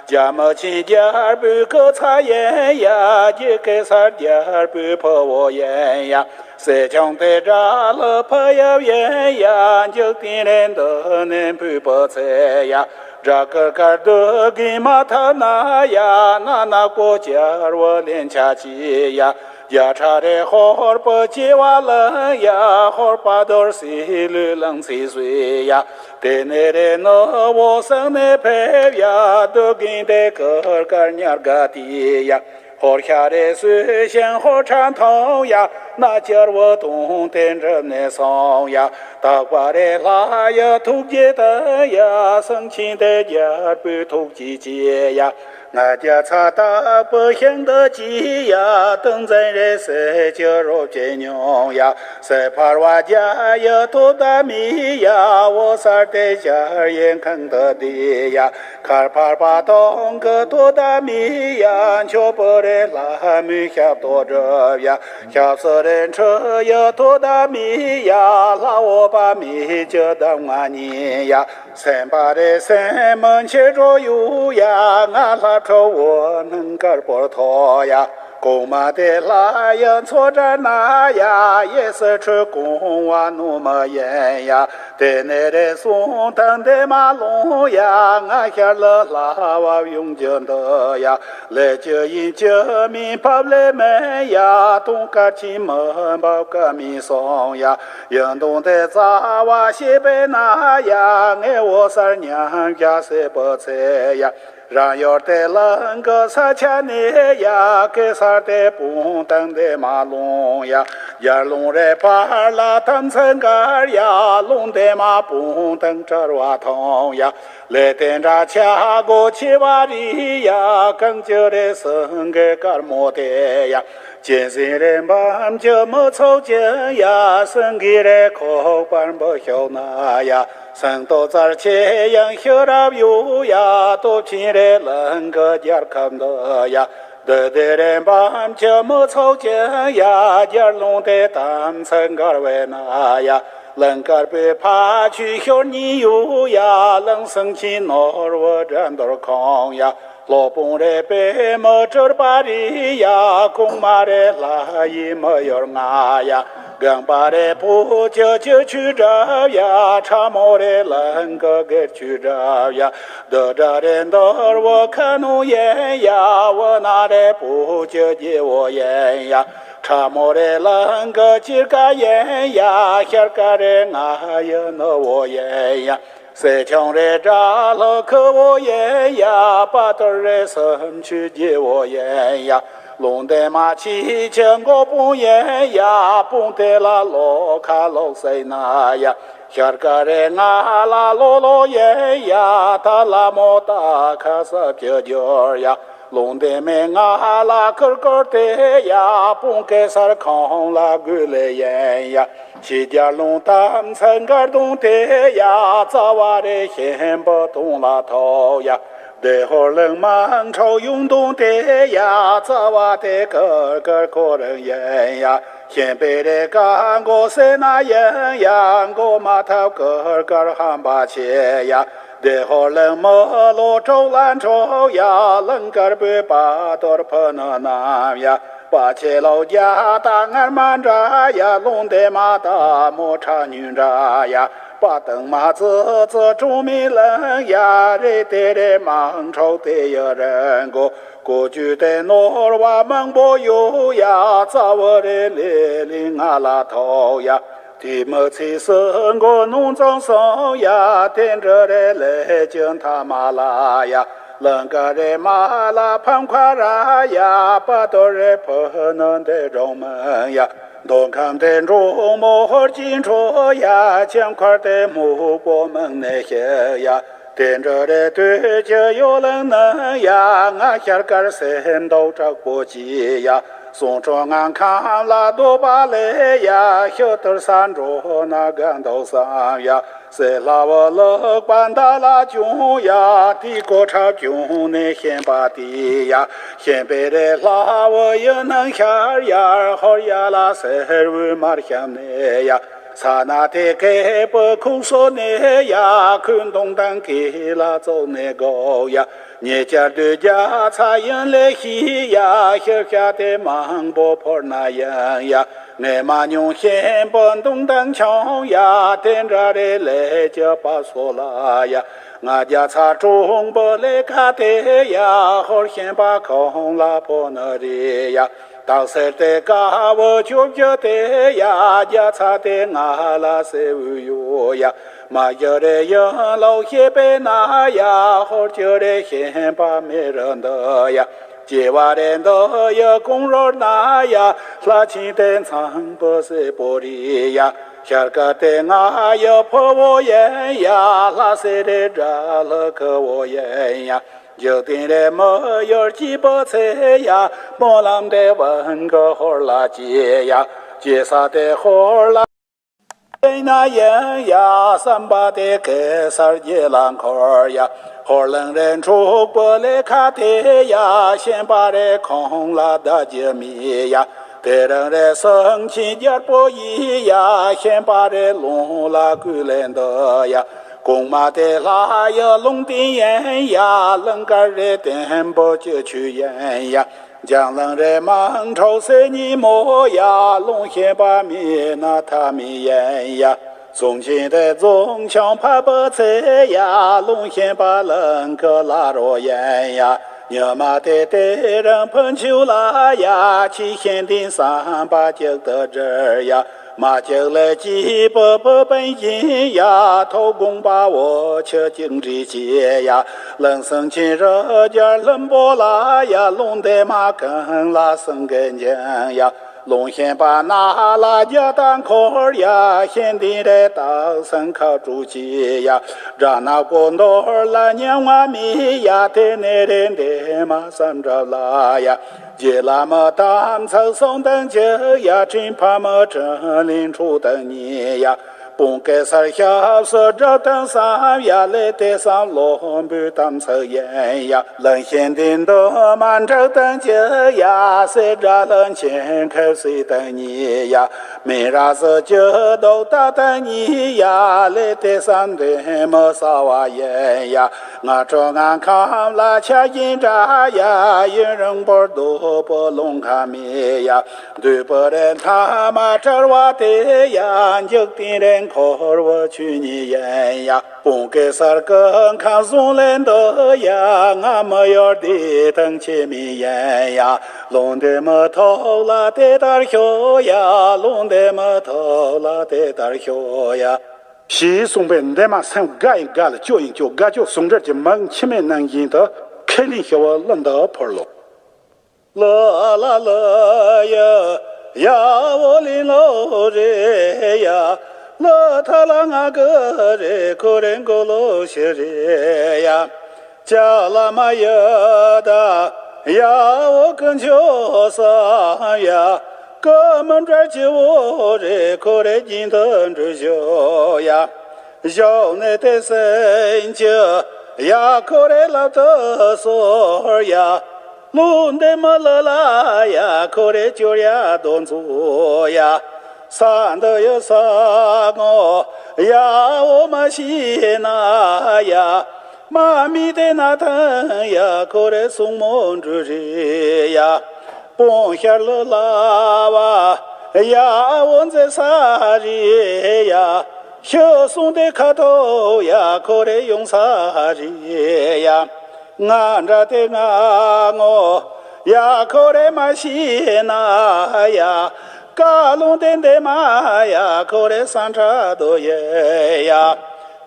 རྒྱ་མི་ཆེན་རྒྱལ་པོའི་སྐུ་ཚ་ཡིན་ཡ། རྒྱ་གེ་སར་རྒྱལ་པོའི་ཕུ་བོ་ཡིན་ཡ། སྲས་ཆུང་དེ་དགྲ་ལྷ་ཕུ་ཡབ་ཡིན་ཡ། འཇིག་རྟེན་རེ་འདི་ནས་འཕུར་བུ་ཚེ་ཡ། དགྲ་དཀར་དཀར་སྡུག་གིས་མ་ཐུབ་ན་ཡ། ན་ན་ཀོ་ཅར་བ་ལེན་ཆ་ཅི་ཡ། རྒྱ་ཁྲ་རེ་ཧོར་པོ་སྐྱེ་བ་ལེན་ཡ། ཧོར་པ་རྡོར་སེ་ལུས་ལང་ཚེ་སུས་ཡ། དེ་ནས་རེ་ནི་བོ་སང་ནས་ཕེབས་ཡ། སྡུག་གིན་དེ་ཀར་ཀར་ཉར་ག་དེ་ཡ། ཧོར་ཤ་རེ་སུས་ཤིང་ཧོར་ཁྲ་མཐོང་ཡ། ན་ཅར་བ་དུང་དེ་འགྲིབ་ནས་སོང་ཡ། དག་པ་རེ་ལྷ་ཡ་ཐུགས་རྗེ་དང་ཡ། སེང་ཆེན་དེ་རྒྱལ་པོའི་ཐུགས་རྗེ་ཅི་ཡ། ང་རྒྱལ་ཚ་དག་པོ་ཤིང་འདི་ཅི་ཡ། ཏིང་འཛིན་རེ་སེ་ཅི་རོ་ཅེ་མྱོང་ཡ། སེ་ཕར་བ་རྒྱ་ཡ་ཐུབ་ད་མི་ཡ། འོ་སར་དེ་ཞར་ཡན་ཁང་དུ་དེ་ཡ། མཁར་ཕར་པ་དོང་གི་དོ་ད་མི་ཡ། མཆོད་པོ་རེ་ལྷ་མོའི་ཞབས་ཏོག་སྒྲུབ་ཡ། ཞབས་སོ་རེ་འཁྲུ་ཡ་དོ་ད་མི་ཡ། ལྷ་འོ་པ་མི་ཅི་དམ་ང་ཉིན་ཡ། སེམས་པ་རེ་སེམས་མི་འཆི་འགྲོ་ཡུ་ཡ། ང་ལྷ་ཁྲོ་བོ་སྣང་དཀར་པོར་ཐོག་ཡ། གོང་མ་དེ་ལྷ་ཡ་མཚོ་དྲ་ན་ཡ། ཡེ་སི་ཁྲོད་གོང་བ་ནུ་མ་ཡན་ཡ། དེ་ནས་རེ་གསུང་དང་དེ་མ་ལོང་ཡ། ང་ཤར་ལ་ལྷ་བབ་ཡོང་རྒྱུ་འདི་ཡ། ལས་ཅི་ཡིན་ཅི་མིན་བབ་ལས་མེད་ཡ། དུང་དཀར་ཆེན་མི་འབབ་ཀ་མིན་སོང་ཡ། ཡུན་དུང་དེ་རྩ་བ་ཤེས་པས་ན་ཡ། ངའི་འོ་སར་ཉམས་བཞག་སྲས་པོ་ཚེ་ཡ། རང་ཡུལ་དེ་ལང་གི་ས་ཆ་ནས་ཡ། གེ་སར་དེ་དཔུང་དང་དེ་མ་ལོང་ཡ། ཡར་ལུང་རེ་ཕར་ལ་དམ་ཚིག་འགལ་ཡ། ལུང་དེ་མ་དཔུང་དང་བྲལ་བ་མཐོང་ཡ། ལས་དེ་འདྲ་ཆ་སྒོ་ཆེ་བ་རེད་ཡ། གང་ཅི་རེད་སེང་གེ་དཀར་མོ་དེ་ཡ། གཅན་གཟན་རེ་འབམ་གྱི་མི་ཚོགས་ཀྱི་ཡ། སེང་གེ་རེ་ཁོག་པར་འབུ་ཤོག་ན་ཡ། སེང་ཏོ་རྩར་ཆེ་ཡང་ཤི་རབ་ཡོད་ཡ། སྟོབས་ཆེན་རེ་ལང་གི་རྒྱལ་ཁབ་འདི་ཡ། འདི་དེ་རེ་འབམ་གྱི་མི་ཚོགས་ཀྱི་ཡ། རྒྱལ་ལུང་དེ་དམ་ཚིག་འགལ་བས་ན་ཡ། གླིང་དཀར་པོའི་ཕ་ཆོས་ཤོར་ཉིན་ཡོད་ཡ། གླིང་སེང་ཆེན་ནོར་བུ་དགྲ་འདུལ་ཁོང་ཡ། སློབ་དཔོན་རེ་པདྨ་སྤྲུལ་པ་རེད་ཡ། གོང་མ་རེ་ལྷ་ཡི་མི་ཡུལ་ང་ཡ། སྒང་པ་རེ་བུ་ཅི་ཅི་ཆོས་སྒྲུབ་ཡ། ཁྲ་མོ་རེ་གླིང་གི་སྒེར་ཆོས་སྒྲུབ་ཡ། བདུད་དགྲ་རེ་འདུལ་བ་ཁ་ནུ་ཡིན་ཡ། བུ་ན་རེ་བུ་ཅི་རྗེ་བོ་ཡིན་ཡ། ཁྲ་མོ་རེ་གླིང་གི་སྐྱེས་སྐར་ཡིན་ཡ། ཤར་སྐར་རེ་ང་ཡི་ནུ་བོ་ཡིན་ཡ། སྲས་ཆུང་རེ་དགྲ་ལྷ་ཁུ་བོ་ཡིན་ཡ། དཔའ་ཐུལ་རེ་སུམ་ཆུ་རྗེ་བོ་ཡིན་ཡ། ལུང་བསྟན་མ་ཆེ་ཆེ་མགོ་དཔུང་ཡིན་ཡ། དཔུང་དེ་ལ་ལོ་ཁ་ལོག་སྲིད་ན་ཡ། ཤར་ཀ་རེ་ང་ལ་ལོ་ལོ་ཡིན་ཡ། ད་ལ་མོ་ད་ཁ་ས་བཅུ་འགྱུར་ཡ། ལུང་བསྟན་མེ་ང་ལ་ཁུར་ཁུར་དེ་ཡ། དཔུང་གེ་སར་ཁོང་ལ་དགོས་ལེ་ཡིན་ཡ། ཕྱི་རྒྱལ་ལུང་དམ་ཚིག་འགལ་དུང་དེ་ཡ། རྩ་བ་རེ་ཤན་པོ་དུང་ལ་ཐོག་ཡ། བདེ་ཧོར་གླིང་མང་ཁྲོ་ཡུང་དུང་དེ་ཡ། རྩ་བ་དེ་ཀར་ཀར་ཁོ་རང་ཡིན་ཡ། ཤན་པའི་རེ་ཀ་མགོ་སེ་ན་ཡིན་ཡ། མགོ་མ་ཐབ་ཀར་ཀར་ཧམ་པ་ཆེ་ཡ། བདེ་ཧོར་གླིང་མི་ལོ་དྲུག་ལ་འཕྲོག་ཡ། གླིང་དཀར་པོའི་བ་དོར་ཕུ་ནུ་རྣམས་ཡ། བ་ཆེ་ལོ་རྒྱ་ད་ངར་མ་འདྲ་ཡ། ལུང་དེ་མ་ད་མོ་ཁྲ་ཉུན་འདྲ་ཡ། པ་དང་མ་ཙི་ཙི་གྲོང་མི་ལང་ཡ། རེ་དེ་རེ་མང་ཁྲོག་དེ་ཡི་རེ་མགོ། ཀོ་ཅུ་དེ་ནོར་བ་མང་པོ་ཡོད་ཡ། རྩ་བ་རེ་ལེ་ལི་ང་ལ་ཐོག་ཡ། དེ་མི་ཚེ་སུ་མགོ་ནུང་ཙང་སོང་ཡ། དེ་འདྲ་རེ་ལེ་ཅི་མཐའ་མ་ལ་ཡ། གླིང་དཀར་རེ་མ་ལ་ཕམ་ཁ་ར་ཡ། པ་དོ་རེ་ཕུ་ནུ་འདེ་འགྲོ་མིན་ཡ། མདོ་ཁམས་དེ་འགྲོ་མོ་ཧོར་གྱི་འཕྲོ་ཡ། ཁྱམས་མཁར་དེ་སྨུག་པོ་མིན་ནས་ཤེས་ཡ། དེ་འདྲ་རེ་དུས་ཀྱི་ཡོ་ལང་ནི་ཡ། ང་ཤར་དཀར་སེམས་མདོག་དྲག་པོ་གྱིས་ཡ། གསུང་སྤྲང་ངན་ཁམས་ལ་བཟློག་པ་ལས་ཡ། ཤི་དུར་ས་འགྲོ་ན་དགའ་འདུག་བསམ་ཡ། སྲིད་ལྷ་བུ་ལེགས་པ་མདའ་ལ་བཅོམ་ཡ། དེའི་གོ་ཁྲབ་བཅོམ་ནས་ཤན་པ་དེ་ཡ། ཤན་པའི་རི་ལྷ་བུ་ཡི་ནང་ཤར་ཡ། ཧོར་ཡ་ལ་སེར་བུའི་དམར་བཤམས་ནས་ཡ། ས་ན་དེ་གས་པོ་ཁུག་སོ་ནས་ཡ། ཁོས་མདུང་དང་གི་ལ་བཙོག་ནས་དགོ་ཡ། ཉེ་ཆར་དུས་རྒྱ་ཚ་ཡིན་ལས་ཤི་ཡ། ཤི་བྱ་དེ་མང་པོ་ཕོར་ན་ཡིན་ཡ། ངས་མ་མྱོང་ཤན་པ་མདུང་དང་མཆོང་ཡ། དེ་འདྲ་རེ་ལས་ཀྱི་པ་སོ་ལ་ཡ། ང་རྒྱ་ཚ་གྲོང་པོ་ལས་ཁ་དེ་ཡ། ཧོར་ཤན་པ་ཁོང་ལ་ཕོ་ནི་རེ་ཡ། སྟག་སེར་དེ་དཀར་བོ་བཅོ་བརྒྱད་དེ་ཡ། རྒྱ་ཚ་དེ་ང་ལ་སེར་བུ་ཡོད་ཡ། མ་གྱུར་རེ་ཡང་ལོག་ཤེས་པས་ན་ཡ། ཧོར་གྱུར་རེ་ཤན་པ་མེ་རུ་འདི་ཡ། སྐྱེ་བ་རེ་འདི་ཡ་གོང་རོལ་ན་ཡ། ལྷ་ཆེན་དེ་ཚང་པོ་སེར་པོ་རེད་ཡ། ཤར་ཀ་དེ་ང་ཡ་ཕོ་བོ་ཡིན་ཡ། ལྷ་སེར་རེ་དགྲ་ལྷ་ཁུ་བོ་ཡིན་ཡ། འཇིག་རྟེན་རེ་མི་ཡོར་གྱི་པོ་ཚེ་ཡ། སྨོན་ལམ་དེ་བན་གི་ཧོར་ལ་སྐྱེ་ཡ། སྐྱེ་ས་དེ་ཧོར་ལ་ཡིན་ན་ཡིན་ཡ། བསམ་པ་དེ་གེ་སར་རྒྱལ་ལ་འཁོར་ཡ། ཧོར་གླིང་རེ་འཁྲུག་པོ་ལས་ཁ་དེ་ཡ། ཤན་པ་རེ་ཁོང་ལ་བདག་རྒྱུ་མེད་ཡ། དེ་རིང་རེ་སེང་ཆེན་རྒྱལ་པོ་ཡིན་ཡ། ཤན་པ་རེ་ལུང་ལ་བསྐུལ་ལེན་འདི་ཡ། གོང་མ་དེ་ལྷ་ཡི་ལུང་བསྟན་ཡིན་ཡ། གླིང་དཀར་རེ་བརྟན་པོ་སྤྱི་ཆོས་ཡིན་ཡ། འཇང་གླིང་རེ་མང་ཁྲོ་སེ་ཉིན་མོ་ཡ། ལུང་ཤན་པ་མེད་ན་ཐབས་མེད་ཡིན་ཡ། གསུང་ཆེན་དེ་རྫོང་ཆང་ཕ་བུ་ཚེ་ཡ། ལུང་ཤན་པ་གླིང་གི་བླ་རོ་ཡིན་ཡ། ཉི་མ་དེ་དེ་རིང་ཕུན་ཆོད་ལ་ཡ། ཆེ་ཤན་ཏན་བསམ་པ་གཅིག་ཏུ་སྒྲིལ་ཡ། མ་གཅིག་ལས་སྐྱེས་བུ་བུ་སྤུན་བཞིན་ཡ། ཐོག་དགོངས་པ་འོ་ཆུ་གཅིག་འདྲེས་བྱས་ཡ། གླིང་སེང་ཆེན་རི་རྒྱལ་ལྷུན་པོ་ལ་ཡ། ལུང་འདི་མ་གང་ལ་སེང་གེ་འཇིང་ཡ། ལུང་ཤན་པ་ན་ལ་རྒྱ་དང་འཁོར་ཡ། ཤན་ཏན་རེ་སྟག་སེང་ཁ་དྲུག་བྱས་ཡ། དགྲ་ནག་པོ་འདོར་ལ་ཉམ་ང་མེད་ཡ། དེ་ནས་རེ་འདི་མ་བསམ་གྲབས་ལ་ཡ། རྗེ་བླ་མ་དམ་ཚིག་གསུམ་དང་གཅིག་ཡ། དྲིན་ཕ་མ་དྲིན་ལན་འཁྲུག་དང་གཉིས་ཡ། དཔུང་གེ་སར་ཞབས་སུ་སྒྲུབ་དང་བསམ་ཡ། ལས་དེ་བསམ་བློ་འབུལ་དམ་ཚིག་ཡིན་ཡ། གླིང་ཤན་ཏན་འདི་མ་འགྲིག་དང་གཅིག་ཡ། སེ་དགྲ་ལྷ་ཆེན་ཁ་སེ་དང་གཉིས་ཡ། མི་ར་སུ་ཅི་ལྡོག་ད་དང་གཉིས་ཡ། ལས་དེ་བསམ་དོན་མི་གསལ་བ་ཡིན་ཡ། ང་ཁྲོ་ང་ཁམས་ལ་ཆ་བཞིན་འདྲ་ཡ། ཡུན་རིང་པོར་སྡོད་པོ་ལོང་ཁ་མེད་ཡ། འདོད་པ་རེ་མཐའ་མ་བྲལ་བ་དེ་ཡ། འཇིག་རྟེན་རེ་འཁོར་བ་ཆོས་ཉིད་ཡིན་ཡ། དཔུང་གེ་སར་གི་ཁམས་བཟུང་ལས་འདི་ཡ། ང་མི་ཡོར་འདི་དང་ཆེ་མི་ཡིན་ཡ། ལུང་འདི་མི་ཐོག་ལ་དེ་ལྟར་ཤོག་ཡ། ལུང་འདི་མི་ཐོག་ལ་དེ་ལྟར་ཤོག་ཡ། ཞེས་གསུངས་པས་འདན་མ་སེང་དགའ་ཡིན་དགའ་ལ་སྐྱོ་ཡིན་སྐྱོ། དགའ་སྐྱོ་ཟུང་འབྲེལ་གྱི་མིང་མཆི་མའི་ནང་བཞིན་དུ་ཁས་ལེན་ཞུ་བ་གླུ་འདི་ཕུར་ལོ། ལ་ལ་ལ་ཡ་ཡ་འོ་ལི་ལོ་རེ་ཡ། ལ་ཐ་ལ་ང་ག་རེ་ཁོ་རེ་མགོ་ལོ་ཤི་རེ་ཡ། ཅ་ལ་མ་ཡ་ད་ཡ་འོ་ཀུན་ཆོ་ས་ཡ། ཀ་མ་འདྲ་ཅི་འོ་རེ་ཁོ་རེ་སྦྱིན་དུ་འགྲུལ་ཞོ་ཡ། ཞོག་ནས་དེ་སེང་ཆུ་ཡ་ཁོ་རེ་ལབ་ཏུ་སོར་ཡ། ལུང་འདི་མ་ལ་ལ་ཡ་ཁོ་རེ་ཅོར་ཡ་དོ་ཚོ་ཡ། ས་འདི་ཡ་ས་ངོ་ཡ་འོ་མ་ཤི་ན་ཡ། མ་མི་དེ་ན་ཐང་ཡ་ཁོ་རེ་སུང་མོ་འགྲུལ་རེ་ཡ། སྤོང་ཤར་ལ་ལ་བ་ཡ་འོ་མཛེས་ས་རེ་ཡ། ཤི་སོང་དེ་ཁ་ཐོ་ཡ་ཁོ་རེ་ཡོང་ས་རེ་ཡ། ང་འདྲ་དེ་ང་ངོ་ཡ་ཁོ་རེ་མ་ཤི་ན་ཡ། ཀ་ལུང་དེ་འདེ་མ་ཡ་ཁོ་རེ་སང་ཁྲ་དོ་ཡེ་ཡ།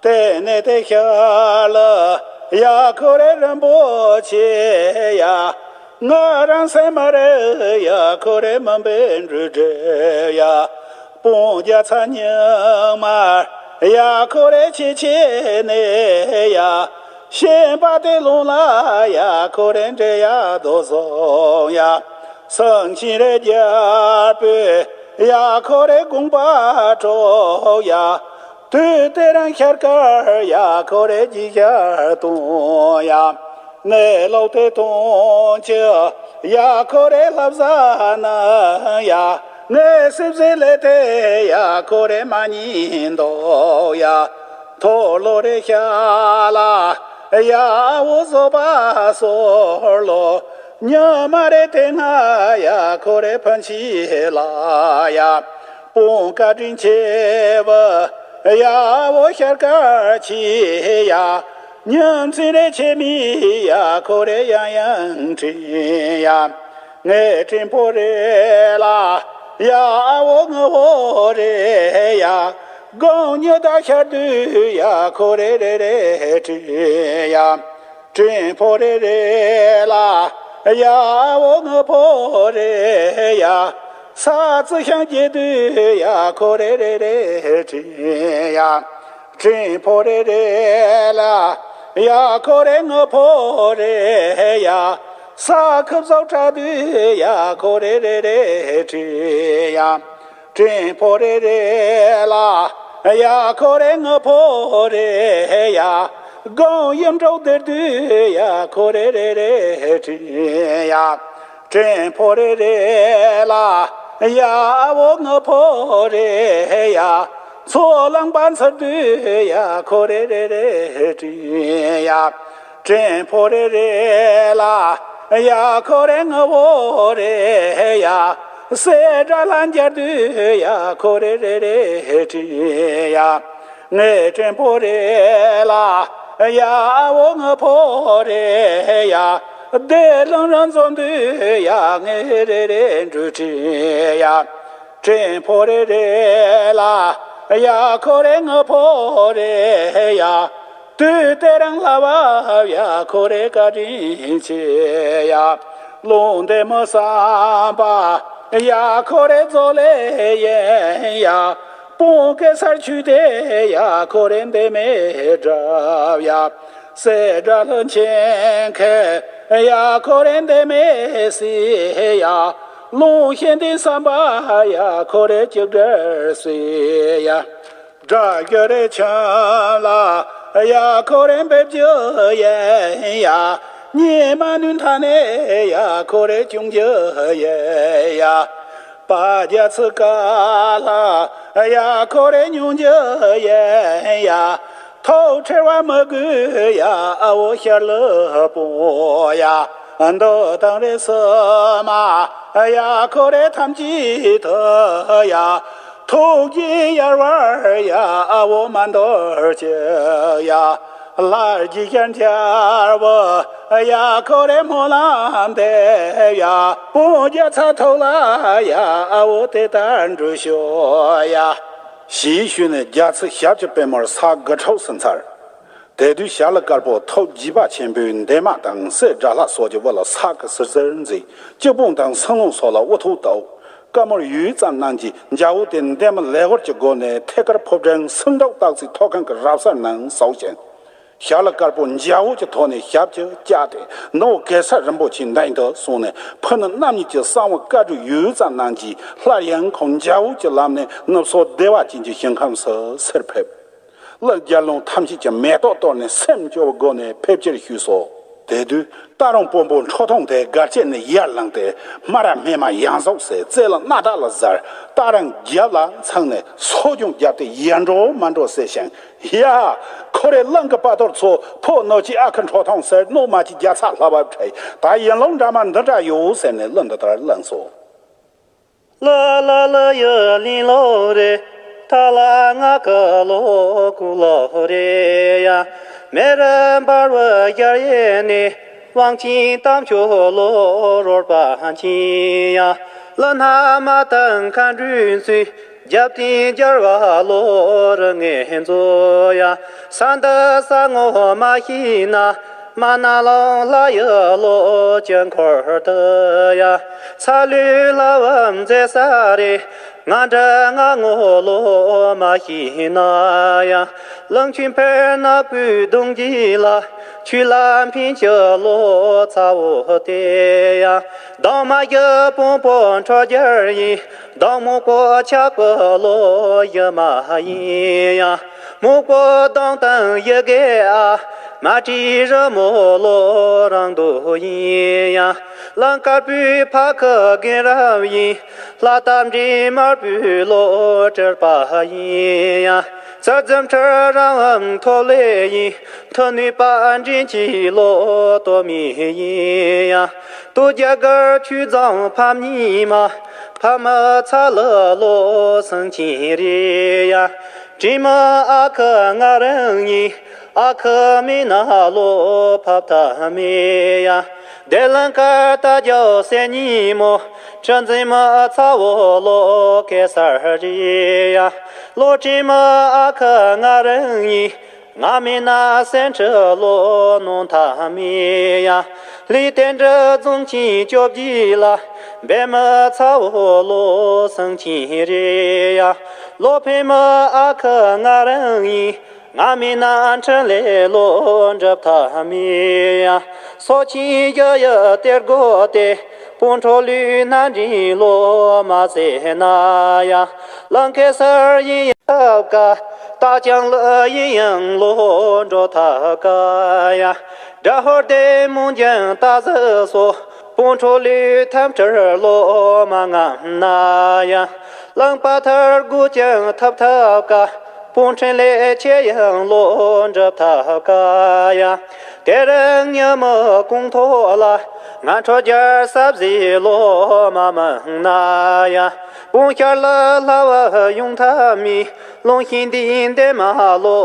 དེ་ནས་དེ་ཤར་ལ་ཡ་ཁོ་རེ་རིན་པོ་ཆེ་ཡ། ང་རང་སེམས་མ་རེ་ཡ་ཁོ་རེ་མི་འབེན་འགྲུལ་འགྲེལ་ཡ། སྤུངས་རྒྱ་ཚ་ཉི་མ་ཡ་ཁོ་རེ་ཆེ་ཆེ་ནས་ཡ། ཤན་པ་དེ་ལུང་ལ་ཡ་ཁོ་རེ་འདྲེ་ཡ་རྡོ་བཟུང་ཡ། སེང་ཆེན་རི་རྒྱལ་པོས་ཡ་ཁོ་རེ་དགོངས་པ་གྲོལ་ཡ། དུས་དེ་རིང་ཤར་དཀར་ཡ་ཁོ་རེ་ཇི་ཤར་གཏོང་ཡ། ངའི་ལོག་དེ་གཏོང་ཅི་ཡ་ཁོ་རེ་ལྷ་བཟའ་ན་ཡ། ངའི་སེམས་སེ་ལེ་དེ་ཡ་ཁོ་རེ་མ་ཉིན་འདོག་ཡ། མཐོ་ལོ་རེ་ཤ་ལ་ཡ་འོ་བཟོ་པ་སོར་ལོ། ཉི་མ་རེ་དེ་ང་ཡ་ཁོ་རེ་ཕན་ཆེ་ལ་ཡ། སྤུན་བཀའ་དྲིན་ཆེ་བ་ཡ་འོ་ཤར་དཀར་ཆེ་ཡ། ཉིན་མཚན་རེ་ཆེ་མི་ཡ་ཁོ་རེ་ཡང་ཡང་དྲིན་ཡ། ངའི་དྲིན་ཕོ་རེ་ལ་ཡ་འོ་ངའི་ཕོ་རེ་ཡ། དགོང་ཉི་ཟླ་ཤར་དུས་ཡ་ཁོ་རེ་རེ་རེ་དྲིན་ཡ། དྲིན་ཕོ་རེ་རེ་ལ་ཡ་འོ་ངའི་ཕོ་རེ་ཡ། ས་རྩི་ཤིང་རྒྱས་དུས་ཡ་ཁོ་རེ་རེ་རེ་དྲིན་ཡ། དྲིན་ཕོ་རེ་རེ་ལ་ཡ་ཁོ་རེ་ངའི་ཕོ་རེ་ཡ། ས་ཁུབ་སོགས་དྲག་དུས་ཡ་ཁོ་རེ་རེ་རེ་དྲིན་ཡ། དྲིན་ཕོ་རེ་རེ་ལ་ཡ་ཁོ་རེ་ངའི་ཕོ་རེ་ཡ། དགོང་ཡུམ་གྲོགས་དེར་དུས་ཡ་ཁོ་རེ་རེ་རེ་དྲིན་ཡ། དྲིན་ཕོ་རེ་རེ་ལ་ཡ་འོ་ངའི་ཕོ་རེ་ཡ། མཚོ་རླངས་པ་འཚུབ་དུས་ཡ་ཁོ་རེ་རེ་རེ་དྲིན་ཡ། དྲིན་ཕོ་རེ་རེ་ལ་ཡ་ཁོ་རེ་ངའི་ཕོ་རེ་ཡ། སེ་དགྲ་ལྷ་འབྱར་དུས་ཡ་ཁོ་རེ་རེ་རེ་དྲིན་ཡ། ངའི་དྲིན་ཕོ་རེ་ལ་ཡ་འོ་ངའི་ཕོ་རེ་ཡ། བདེ་ལང་རང་འཛོམས་དུས་ཡ་ངའི་རེ་རེ་འབྲུ་དྲིན་ཡ། དྲིན་ཕོ་རེ་རེ་ལ་ཡ་ཁོ་རེ་ངའི་ཕོ་རེ་ཡ། དུས་དེ་རིང་ལྷ་བབས་ཡ་ཁོ་རེ་བཀའ་དྲིན་ཆེ་ཡ། ལུང་བདེ་མོ་བསམ་པ་ཡ་ཁོ་རེ་རྫོགས་ལེ་ཡིན་ཡ། སྤུན་གེ་སར་ཆོས་སྡེ་ཡ་ཁོ་རེ་འདི་མེད་སྒྲུབ་ཡ། སེ་དགྲ་ལྷ་འཆིང་མཁན་ཡ་ཁོ་རེ་འདི་མེད་སྲིད་ཡ། ལུང་ཤིང་འདི་བསམ་པ་ཡ་ཁོ་རེ་གཅིག་སྒྲིལ་སྲིད་ཡ། དགྲ་རྒྱུ་རེ་ཆང་ལ་ཡ་ཁོ་རེ་འབེབས་རྒྱུ་ཡིན་ཡ། ཉི་མ་ནུས་མཐའ་ནས་ཡ་ཁོ་རེ་སྐྱོང་རྒྱུ་ཡིན་ཡ། པ་རྒྱ་ཚུ་ཀ་ལ་ཡ་ཁོ་རེ་སྙུང་རྒྱུ་ཡིན་ཡ། ཐོག་ཁྲེལ་བ་མི་དགོས་ཡ་ཨ་བོ་ཤར་ལུ་སྤོ་ཡ། འདོད་དང་རེ་སི་མ་ཡ་ཁོ་རེ་ཐམས་ཅད་ཐུ་ཡ། ཐུགས་རྗེ་ཡར་བར་ཡ་ཨ་བོ་མ་འདོར་ཅི་ཡ། ལྷར་རྒྱས་ཤར་འཆར་བུ་ཡ་ཁོ་རེ་སྨོན་ལམ་འདེབས་ཡ། སྤུན་རྒྱ་ཚ་ཐོག་ལ་ཡ་ཨ་བོ་དེ་ལྟར་འགྲུལ་ཤོག་ཡ། ཞེས་ཞུས་ནས་རྒྱ་ཚ་ཞབས་ཀྱི་པད་མོར་ས་དགུ་ཕྲག་སུ་འཚར། དེ་དུས་ཞྭ་ལུ་དཀར་པོ་ཐོག་བརྒྱུད་པ་ཆེན་པོའི་འདན་མ་དང་སེ་དགྲ་ལྷ་སོགས་ཀྱི་དབུ་ལ་ས་གི་ཟུར་ཟུར་འཛེགས། སྐྱི་བོང་དང་སུན་སློང་སོགས་ལ་དབུ་ཐོག་བཏགས། བཀའ་མོལ་ཡུད་ཙམ་གནང་རྗེས་འཇའ་འོད་དེ་འདན་མ་ལེགས་དབར་གྱི་སྒོ་ནས་ཐད་ཀར་ཕོ་བྲང་སུམ་མདོ་སྟག་རྩེའི་ཐོག་ཁང་གི་རབ་གསར་ནང་ཟུག་ཕྱིན། ཞྭ་ལུ་དཀར་པོ་འཇའ་འོད་ཀྱི་ཐོག་ནས་ཞབས་ཀྱིས་བཅགས་ཏེ་ནུ་བོ་གེ་སར་རིན་པོ་ཆེའི་མདུན་དུ་སོང་ནས་ཕུ་ནུ་རྣམ་གཉིས་ཀྱི་གསང་བ་བཀའ་བགྲོས་ཡུད་ཙམ་གནང་རྗེས་སླར་ཡང་ཁོང་འཇའ་འོད་ཀྱི་ལམ་ནས་ནུབ་སོ་བདེ་བ་ཅན་གྱི་ཞིང་ཁམས་སུ་གསེར་ཕེབས། ཀླུ་རྒྱལ་བློན་ཐམས་ཅད་ཀྱིས་མེ་ཏོག་གཏོར་ནས་སེམས་སྐྱོ་བའི་སྒོ་ནས་ཕེབས་སྐྱེལ་ཞུས་སོ། དེ་དུས་སྟག་རོང་དཔོན་པོ་ཁྲོ་ཐུང་དེ་སྒར་གཅན་ནས་ཡར་ལངས་ཏེ་སྨ་ར་སྨན་མ་ཡང་ཟོག་ཟེར་རྩེ་ལ་སྣ་ཐག་ལ་གཟར། སྟག་རོང་རྒྱབ་ལ་འཚང་ནས་སོ་སྐྱོང་རྒྱབ་སྟེ་ཡར་འགྲོ་མར་འགྲོ་ཟེར་ཞིང་། ཡ། ཁོ་རེ་གླིང་གི་དཔའ་ཐོར་ཚོ་ཕོ་ནོ་ཅི་ཨ་ཁུ་ཁྲོ་ཐུང་ཟེར་ནོ་མ་ཅི་རྒྱ་ཚ་ལྷ་བབས་ཁྲེ། ད་ཡིན་ལུང་འདྲ་མ་འདི་འདྲ་ཡོད་ཟེར་ནས་གླུ་འདི་ལྟར་བླངས་སོ། ལ་ལ་ལ་ཡི་ལིང་ལོ་རེ། ཐ་ལ་ང་ཀ་ལོ་ཀུ་ལོ་རེ་ཡ། མེ་ར་འབར་བ་ཡར་ཡེ་ནི། དབང་ཆེན་དམ་ཆོས་ལོ་རོར་པ་ཆེན་ཡ། ལ་ན་མ་དང་མཁའ་འགྲོའི་ཚུལ། རྒྱབ་རྟེན་རྒྱལ་བ་ལོ་རུ་ངེས་མཛོ་ཡ། ས་འདི་ས་ངོ་མ་ཤེས་ན། མ་ན་ལང་ལྷ་ཡི་ལོ་ཅན་འཁོར་དུ་ཡ། ཚ་ལུས་ལྷ་བུ་མཛེས་ས་རེ། ང་འདྲ་ང་ངོ་ལོ་མ་ཤེས་ན་ཡང་། གླང་ཆེན་འཕེལ་ནག་པོའི་གདུང་རྒྱུད་ལ། ཆོས་ལ་འཕེན་ཅི་ལོ་ཚ་བོ་དེ་ཡང་། གདོང་མ་བཞི་དཔོན་པོ་འཕྲོད་སྦྱར་ཡིན། གདོང་སྨུག་པོ་ཆགས་པའི་ལོ་བཞི་མ་ཡིན་ཡང་། སྨུག་པོ་གདོང་དང་བཞི་གའི་ཨ། མ་བྲིས་རི་མོ་ལོ་རང་འདོད་ཡིན་ཡང་། གླང་དཀར་པོའི་ཕ་ཁུ་རྒན་རབས་ཡིན། ལྷ་རྟ་མགྲིན་དམར་པོའི་ལོ་སྤྲུལ་པ་ཡིན་ཡང་། རྩ་འཛིན་ཁྲི་རང་བམ་ཐོབ་ལེ་ཡིན། མཐུ་ནུས་པ་འདྲེན་གྱི་ལོ་སྟོད་སྨད་ཡིན་ཡང་། སྟོད་རྒྱ་གར་ཆོས་རྫོང་ཕམ་ཉི་མ། ཕ་མ་ཚ་ལུ་ལོ་སེང་ཆེན་རེད་ཡ། དྲིན་མོ་ཨ་ཁུ་ང་རང་ཡིན། ཨ་ཁུ་མེད་ན་ལོ་ཕབ་ཐབས་མེད་ཡ། བདེ་ལང་ཀ་རྟ་རྒྱུག་སེ་ཉིན་མོ། ཁྲི་འཛིན་མོ་ཚ་བོ་ལོ་གེ་སར་རེད་ཡ། ལོ་དྲིན་མོ་ཨ་ཁུ་ང་རང་ཡིན། ང་མེད་ན་སེང་ཁྲི་ལོ་ནོར་ཐབས་མེད་ཡ། ལྷའི་རྟེན་འབྲེལ་རྫོང་ཆེན་བཅོ་བརྒྱད་ལ། འབེལ་མོ་ཚ་བོ་ལོ་སེང་ཆེན་རེད་ཡ། ལོ་འཕེན་མོ་ཨ་ཁུ་ང་རང་ཡིན། ང་མེད་ན་འཕྲིན་ལས་ལོ་འགྲུབ་ཐབས་མེད་ཡ། སོ་ཆེན་བཞི་ཡི་གཏེར་སྒོ་དེ། སྤུན་གྲོགས་ལུས་སྣ་འདྲེན་ལོ་མ་ཟེར་ན་ཡ། གླང་གེ་སར་ཡིན་ཡང་ཐབས་དཀའ། སྟག་ལྕང་ལུ་ཡིན་ཡང་ལོ་འགྲོ་ཐབས་དཀའ་ཡ། དགྲ་ཧོར་སྡེ་མོ་འཇོམས་ལྟ་ཟིག་སོ། སྤུན་གྲོགས་ལུས་ཐམས་ཅད་ལོ་མ་རྔམ་ན་ཡ། གླང་པ་ཐར་རྒོད་ཀྱང་ཐབས་ཐབས་དཀའ། སྤུན་འཕྲིན་ལས་ཆེ་ཡང་ལོ་འགྲུབ་ཐབས་དཀའ་ཡ། དེ་རིང་ཉི་མ་གུང་ཐོག་ལ། ང་འཕྲོད་སྦྱར་ཟབ་ཟིག་ལོ་མ་མང་ན་ཡ། སྤུན་ཤར་ལ་ལྷ་བབས་ཡོང་ཐབས་མེད། གླང་ཆེན་འདི་འདན་མ་ལོ་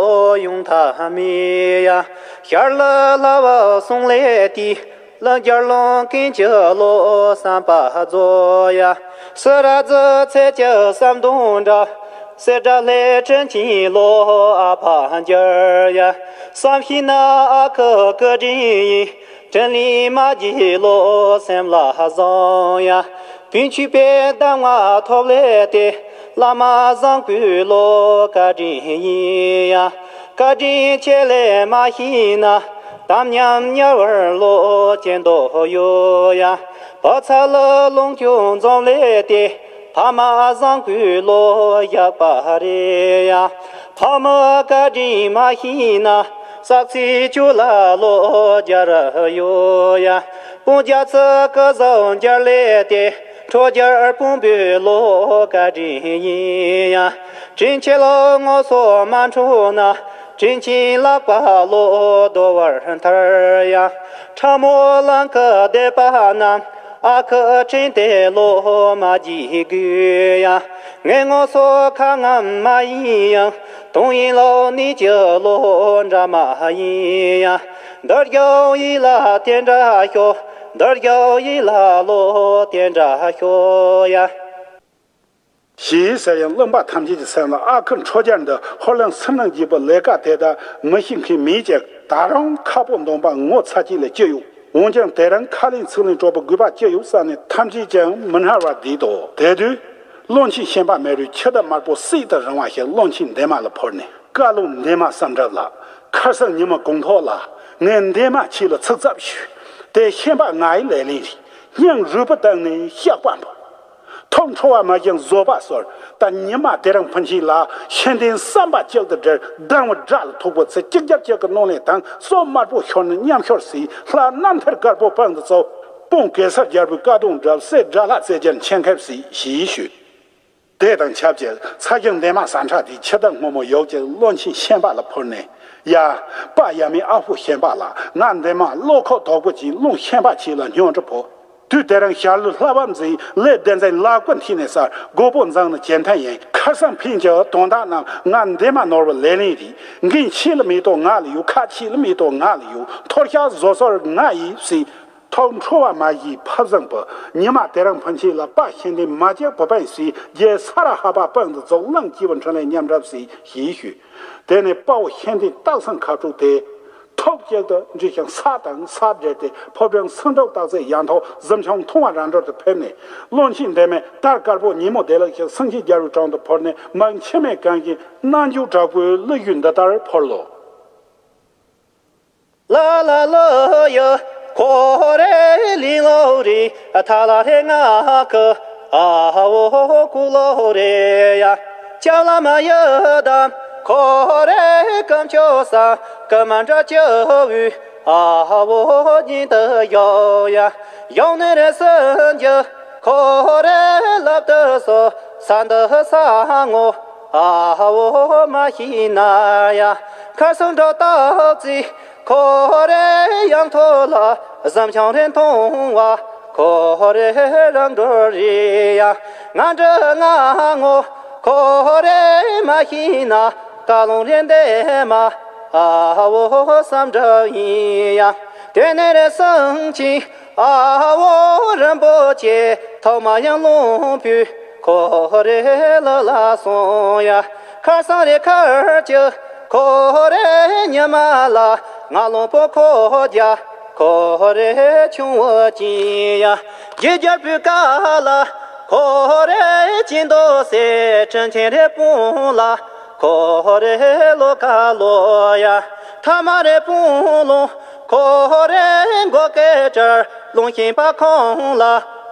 ཡོང་ཐབས་མེད་ཡ། ཤར་ལ་ལྷ་བབས་སོང་ལེ་དེ། གླང་རྒྱལ་གླང་ཀུན་གྱི་ལོ་བསམ་པ་རྫོགས་ཡ། སི་ར་ཛི་ཚེ་གཅིག་བསམ་དོན་འགྲུབ། སེ་དགྲ་ལྷའི་དྲིན་ཆེན་ལོ་ཨ་ཕ་འགྱུར་ཡ། བསམ་ཤེས་ན་ཨ་ཁུ་སྐུ་དྲིན་ཡིན། དྲིན་ལན་མ་བརྗེད་ལོ་སེམས་ལ་བཟང་ཡ། བོན་ཆོས་པའི་གདམས་ངག་ཐོབ་ལེ་དེ། བླ་མ་བཟང་པོའི་ལོ་བཀའ་དྲིན་ཡིན་ཡ། བཀའ་དྲིན་ཆེ་ལེ་མ་ཤེས་ན། དམ་ཉམས་ཉམས་པར་ལོ་སྐྱེ་འདོད་ཡོད་ཡ། བུ་ཚ་ལ་ལོངས་སྤྱོད་འཛོམས་ལེ་དེ། ཕ་མ་བཟང་པོའི་ལོ་བཞག་པ་རེད་ཡ། ཕ་མ་བཀའ་དྲིན་མ་ཤེས་ན། བསགས་ཚིག་བཅུ་ལ་ལོ་བརྒྱ་ར་ཡོད་ཡ། སྤུན་རྒྱ་ཚ་སྐུ་གཟུགས་འགྱུར་ལེ་དེ། འཕྲོད་སྦྱར་སྤུན་པོའི་ལོ་བཀའ་དྲིན་ཡིན་ཡ། དྲིན་ཆེ་ལོ་ངོ་སོ་མ་འཕྲོད་ན། དྲིན་ཆེན་ལག་པ་ལོ་རྡོལ་བར་ཐལ་ཡ། ཁྲ་མོ་གླང་གི་སྡེ་པ་རྣམས། ཨ་ཁུ་དྲིན་དེ་ལོ་མ་བརྗེད་དགོས་ཡ། ངའི་ངོ་སོ་ཁ་རྔམ་མ་ཡིན་ཡང་། དུང་ཡིན་ལོ་ནི་ཅི་ལོ་འདྲ་མ་ཡིན་ཡ། འདིར་རྒྱལ་ཡིད་ལ་དེ་འདྲ་ཤོག་འདིར་རྒྱལ་ཡིད་ལ་ལོ་དེ་འདྲ་ཤོག་ཡ། ཞེས་ཟེར་ཡང་གླིང་པ་ཐམས་ཅད་ཀྱི་སེམས་ལ་ཨ་ཁུ་འཕྲོད་སྦྱར་འདི་ཧོར་གླིང་སེམས་ནང་འཇིགས་པའི་ལས་ཀ་དེ་དག་མི་ཤེས་མཁན་མེད་ཀྱང་ད་རུང་ཁ་ཕོ་འདོན་པ་ངོ་ཚ་གྱིས་ལས་ཅི་ཡོད། འོན་ཀྱང་དེ་རིང་ཁ་ལེན་ཚིག་ལེན་སྤྲོད་པའི་དགོས་པ་ཅི་ཡོད་བསམ་ནས་ཐམས་ཅད་ཀྱང་མི་སྣང་བར་བསྡད་དོ། དེ་དུས་བློན་ཆེན་ཤན་པ་མེ་རུས་འཆི་བདག་དམར་པོ་སྲིད་དུ་རིང་བ་ཞིག་བློན་ཆེན་འདན་མ་ལ་ཕུལ་ནས། བཀའ་བློན་འདན་མ་བསམ་གྲུབ་ལགས། ཁ་སང་ཉི་མ་དགོང་ཐོག་ལ་ངས་འདན་མ་ཁྱེད་ལ་ཚིག་ཚབ་ཞུས། དེ་ཤན་པ་ང་ཡི་ལས་ལན་རེད། སྙིང་རུས་པའི་གཏིང་ནས་བཤགས་པ་འབུལ། ཐུགས་ཁྲོ་བ་མ་བྱུང་བཟོད་པ་གསོལ། ད་ཉི་མ་དེ་རིང་ཕན་ཆད་ལ་ཤིང་ལྡན་བསམ་པ་གཅིག་ཏུ་དྲིལ། སྡང་བའི་དགྲ་ལ་ཐུག་པའི་ཚེ་གཅིག་རྒྱབ་གཅིག་གི་གནོད་ལན་དང་། སྲོག་དམར་པོ་ཤོར་ནས་མཉམ་ཤོར་སྲིད། ལྷ་རྣམ་ཐར་དཀར་པོ་དཔུང་དུ་ཚོགས། དཔོན་གེ་སར་རྒྱལ་པོའི་བཀའ་དང་སྒྲུབ། སྲས་དགྲ་ལྷ་རྩེ་རྒྱལ་མཆེད་མཁས་སྲིད་ཞེས་ཞུས། དེ་དང་ཆབས་ཅིག་ཚ་ཞང་འདན་མ་ཟ་འཕྲག་དེས་འཆི་བདག་སྔོན་མོ་ཡོད་ཅིག་བློན་ཆེན་ཤན་པ་ལ་ཕུལ་ནས། ཡ། པ་ཡ་མའི་ཨ་ཕོ་ཤན་པ་ལགས། ང་འདན་མ་བློ་ཁོག་དོག་པོ་གྱིས་བློན་ཤན་པ་ཁྱེད་ལ་སྙིང་རུས་ཕུལ། དུས་དེ་རིང་ཞྭ་ལུ་ལྷ་བབས་མཛད། ལས་སྡེ་འཛིན་ལག་པ་མཐིལ་ནས་གསལ། མགོ་པོ་མཛངས་ནི་གྱེན་ཐལ་ཡིན། ཁ་སང་ཕན་གྱི་དོན་དག་རྣམས་ང་འདན་མ་ནོར་བའི་ལས་ལན་རེད། འགན་ཁྱེད་ལ་མེད་དོ་ང་ལ་ཡོད། ཁ་ཁྱེད་ལ་མེད་དོ་ང་ལ་ཡོད། འཐོར་ཤག་བཟོ་སོར་ང་ཡིས་སྲིད། ཐུགས་ཁྲོ་བ་མ་བཞེས་ཕ་བཟང་པོ། ཉི་མ་དེ་རིང་ཕན་ཆད་ལ་པ་ཤེས་ལྡན་མ་གཅིག་པུ་ཕན་སྲིད། རྒྱལ་ས་ར་ཧ་པ་དཔུང་དུ་ཚོགས། གླིང་སྐྱིད་པོ་འཕྲིན་ལས་མཉམ་འགྲུབ་སྲིད་ཞེས་ཞུས། དེ་ནས་དཔའ་བོ་ཤེས་ལྡན་སྟག་ཚང་ཁ་དྲུག་དེ། ཐོག་གཅིག་ཏུ་འཇིགས་ཤིང་ས་དང་ས་བྲལ་ཏེ། ཕོ་བྲང་སེང་འབྲུག་སྟག་རྩེ་ཡང་ཐོག་གཟིམ་ཆུང་མཐོང་བ་རང་གྲོལ་དུ་ཕེབས་ནས། བློན་ཆེན་འདན་མས་དར་དཀར་པོ་ཉིན་མོ་བདེ་ལེགས་ཤིག་སེང་ཆེན་རྒྱལ་པོའི་དྲུང་དུ་ཕུལ་ནས། མིག་མཆི་མས་གང་ཞིང་རྣ་མཆོག་དྲག་པོས་གླུ་གཞས་འདི་ལྟར་ཕུལ་ལོ། ལ་ལ་ལ་ཡ། ཁོ་རེ་ལི་ལོ་རེ། ཐ་ལ་རེ་ང་ཁ། ཨ་བོ་ཀུ་ལོ་རེ་ཡ། ཅ་ལ་མ་ཡ་དམ། ཁོ་རེ་ཀམ་ཆོ་ས། ཀ་མ་འདྲ་ཅ་བུ། ཨ་བོ་ཉིན་ཏ་ཡོ་ཡ། ཡོང་ནེ་རེ་སན་ཇ། ཁོ་རེ་ལབ་ཏ་སོ། ས་འདི་ས་ངོ་། ཨ་བོ་མ་ཤི་ན་ཡ། ཁར་སང་འགྲོ་ཏ་ཙི། ཁོ་རེ་ཡང་ཐོ་ལ། གཟིམ་ཆུང་རེ་མཐོང་བ། ཁོ་རེ་རང་འགྲོ་རེ་ཡ། ང་འདྲ་ང་ངོ་། ཁོ་རེ་མ་ཤི་ན། ཀ་ལོང་རེ་འདེ་མ། ཨ་བོ་བསམ་འདྲ་ཡིན་ཡ། དེ་ནས་རེ་སང་ཅི། ཨ་བོ་རིན་པོ་ཆེ། ཐོག་མ་ཡང་ལོང་བུ། ཁོ་རེ་ལ་ལ་སོང་ཡ། ཁར་སང་རེ་ཁར་ཅི། ཁོ་རེ་ཉི་མ་ལ། ང་ལོང་པོ་ཁོ་རྒྱ། ཁོ་རེ་ཆུང་བོ་ཅི་ཡ། རྗེ་རྒྱལ་པོའི་བཀའ་ལ། ཁོ་རེ་ཅི་འདོད་ཟེར། དྲིན་ཆེན་རེ་སྤུན་ལ། ཁོ་རེ་ལོ་ཁ་ལོ་ཡ། ཐ་མ་རེ་སྤུན་ལོང་། ཁོ་རེ་མགོ་སྐེ་དྲར། ལོང་ཤིང་པ་ཁོང་ལ།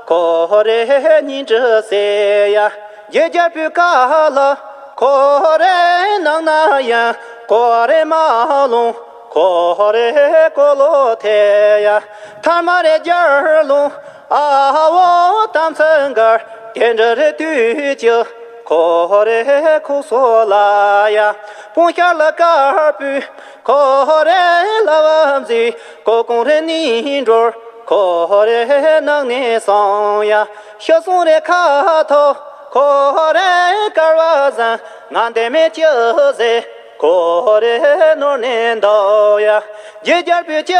ཁོ་རེ་སྙིང་དྲི་ཟེར་ཡ། རྗེ་རྒྱལ་པོའི་བཀའ་ལ། ཁོ་རེ་ནང་ན་ཡང་། ཁོ་རེ་མ་ལོང་། ཁོ་རེ་ཀོ་ལོ་ཐེ་ཡ། ཐ་མ་རེ་རྒྱལ་ལོང་། ཨ་བོ་དམ་ཚིག་འགལ། དེ་འདྲ་རེ་དུས་ཀྱི། ཁོ་རེ་ཁུག་སོ་ལ་ཡ། སྤུན་ཤར་ལ་དཀར་པོས། ཁོ་རེ་ལ་བ་མཛེས། ཀོ་ཀོང་རེ་ནི་འགྲོར། ཁོ་རེ་ནང་ནས་སོང་ཡ། ཤ་སོང་རེ་ཁ་ཐོ། ཁོ་རེ་དཀར་བ་ཟན། ང་འདེ་མེད་ཅི་ཟེར། ཁོ་རེ་ནོར་ནས་འདའ་ཡ། རྗེ་རྒྱལ་པོའི་ཅི་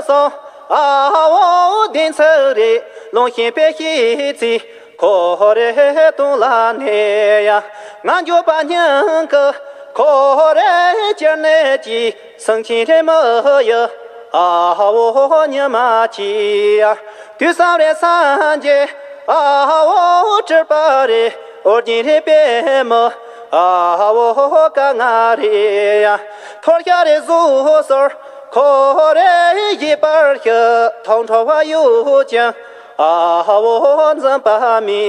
སོང་། ཨ་བོ་བདེན་ཚིག་རེད། ལོང་ཤིང་པའི་ཤེས་ཚིག་ཁོ་རེ་དུང་ལ་ནས་ཡ། ང་འགྱོད་པ་སྙིང་གི། ཁོ་རེ་ཅི་ནས་ཀྱི། སང་ཆིན་རེ་མི་ཡ། ཨ་བོ་ཉི་མ་ཅི་ཡ། དུས་བསམ་རེ་སངས་རྒྱས། ཨ་བོ་སྤྲུལ་པ་རེ། ཨོ་རྒྱན་རེ་པད་མ། ཨ་བོ་ཀ་ང་རེ་ཡ། ཐོར་ཤ་རེ་གཟུགས་སོར། ཁོ་རེ་ཡི་པར་ཤ། ཐོང་ཁྲོ་བ་ཡུ་ཅང་། ཨ་བོ་འཛིན་པ་མི་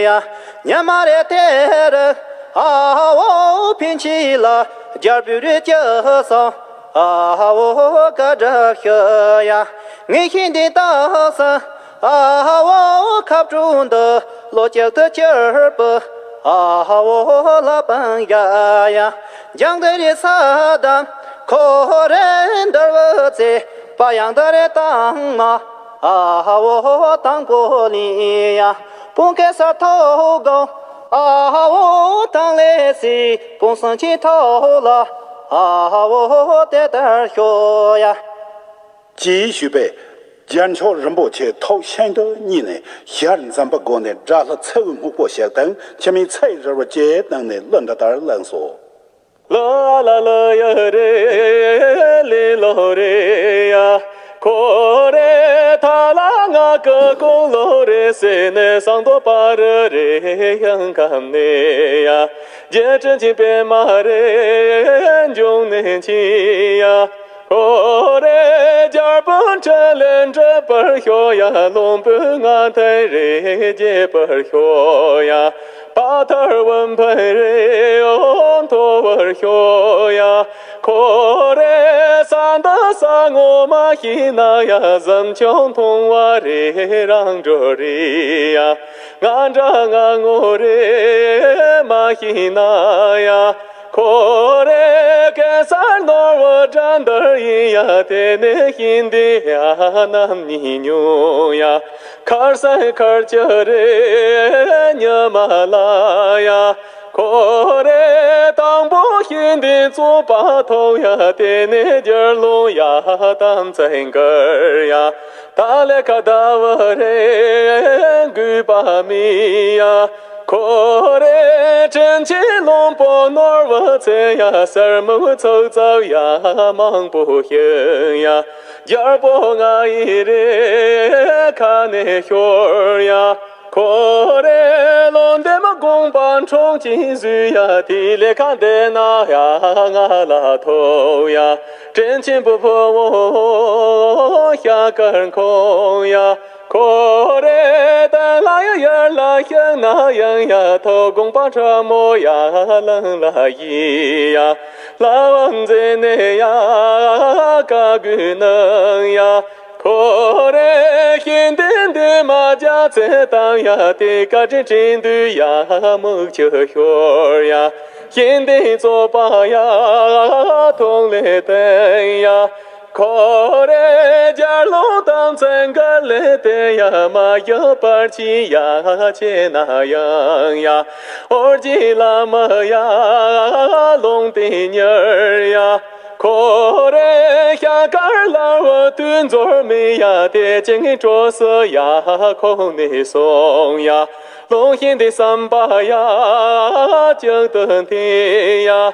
ཡ། ཉི་མ་རེ་དེ་རུ། ཨ་བོ་ཕིན་ཆི་ལ། རྒྱལ་པོའི་རེ་ཅི་སོང་། ཨ་བོ་ཀ་དྲག་ཤོ་ཡ། ངས་ཤིང་འདི་བཏགས་སོང་། ཨ་བོ་ཁབ་ཀྲུང་འདི། ལོ་གཅིག་ཏུ་ཅར་པུ། ཨ་བོ་ལ་པང་ཡ་ཡ། ལྗང་འདི་རེ་ས་དམ། ཁོ་རེ་འདར་བུ་ཚེ། པ་ཡང་འདི་རེ་དང་མ། ཨ་བོ་དང་པོ་ལི་ཡ། སྤུན་སྐད་ས་ཐོག་གོ། ཨ་བོ་དང་ལེ་སི། སྤུན་སང་ཆེན་ཐོག་ལ། ཨ་བོ་དེ་ལྟར་ཤོ་ཡ། ཅེས་ཞུས་པས། རྒྱལ་མཆོག་རིན་པོ་ཆེ་ཐོག་ཤིན་ཏུ་མཉེས་ནས། ཞལ་འཛུམ་པ་བསྒོམས་ནས། དགྲ་ལྷ་ཚ་བོའི་སྨུག་པོ་ཞིག་དང་། འཆི་མེད་ཚེ་ཡི་རི་བོ་ཅེས་གནང་ནས་གླུ་འདི་ལྟར་བླངས་སོ། ལ་ལ་ལ་ཡ་རེ་ལེ་ལོ་རེ་ཡ། ཁོ་རེ་ཐ་ལ་ང་ཀ་ཀོ་ལོ་རེ་སེ་ནེ་སང་དོ་པ་རེ་རེ་ཡང་ཀམ་ནེ་ཡ། རྗེ་དྲིན་ཆེན་པད་མ་རེ་འབྱུང་གནས་ཆེ་ཡ། ཁོ་རེ་རྒྱལ་པོ་འཕྲིན་ལས་འགྲུབ་པར་ཤོག་ཡ། ལོངས་སྤྱོད་ལྔ་ལྡན་རེ་རྒྱས་པར་ཤོག་ཡ། བ་ཐར་བུམ་འཕེལ་རེ་ཡོངས་མཐོ་བར་ཤོག་ཡ། ཁོ་རེ་ས་འདི་ས་ངོ་མ་ཤེས་ན་ཡ། གཟིམ་ཆུང་མཐོང་བ་རེ་རང་འགྲོ་རེ་ཡ། ང་འདྲ་ང་ངོ་རེ་མ་ཤེས་ན་ཡ། ཁོ་རེ་གེ་སར་ནོར་བུ་འགྲན་བསྡུར་ཡིན་ཡ། དེ་ནས་ཤིང་འདི་ཡ་རྣམ་གཉིས་ཉུང་ཡ། ཁར་སང་ཁར་ཅི་རེ་ཉི་མ་ལ་ཡ། ཁོ་རེ་དང་པོ་ཤིང་འདི་རྩོད་པ་ཐོག་ཡ། དེ་ནས་རྒྱལ་ལོ་ཡ་དམ་ཚིག་འགལ་ཡ། ད་ལས་ཀ་ཟླ་བ་རེ་འགུལ་པ་མི་ཡ། ཁོ་རེ་དྲིན་ཆེན་བློན་པོ་ནོར་བུ་ཚེ་ཡ། སེར་མོ་ཚོགས་ཚོགས་ཡ། མང་པོ་ཤི་ཡ། རྒྱལ་པོ་ང་ཡི་རེ་ཁ་ནས་ཤོར་ཡ། ཁོ་རེ་ལོ་འདི་མ་དགོངས་པ་འཕྲོག་ཅིང་བཟོས་ཡ། དེ་ལས་ཁ་འདི་ན་ཡ་ང་ལ་ཐོབ་ཡ། དྲིན་ཆེན་པོ་ཕོ་བོ་ཤ་དཀར་འཁོང་ཡ། ཁོ་རེ་ད་ལ་ཡ་ཡར་ལ་ཤང་ན་ཡང་ཡ། ཐོབ་དགོངས་པ་ཁྲ་མོ་ཡ་ལང་ལ་ཡི་ཡ། ལ་བང་མཛེས་ནས་ཡ་བཀའ་བསྒོས་གནང་ཡ། ཁོ་རེ་ཤིན་ཏུ་འདི་མ་རྒྱ་ཚད་དང་ཡ། དེ་བཀའ་དྲིན་དྲིན་དུ་ཡ། མུག་ཆུ་ཤོར་ཡ། ཤིན་ཏུ་བཙོག་པ་ཡ། ཐོག་ལས་བཏོན་ཡ། ཁོ་རེ་རྒྱལ་བློན་དམ་ཚིག་འགལ་ལས་དེ་ཡ། མ་ཡོད་པར་ཅི་ཡ་བྱས་ན་ཡང་ཡ། ཨོ་རྒྱན་བླ་མ་ཡ་ལུང་བསྟན་ཉར་ཡ། ཁོ་རེ་ཤ་དཀར་ལ་བ་དུས་འཛོར་མི་ཡ། དེ་ཅིང་གྲོགས་སུ་ཡ་ཁོང་ནས་སོང་ཡ། ལུང་བཞིན་དེ་བསམ་པ་ཡ་ཅིག་ཏུ་འཐད་ཡ།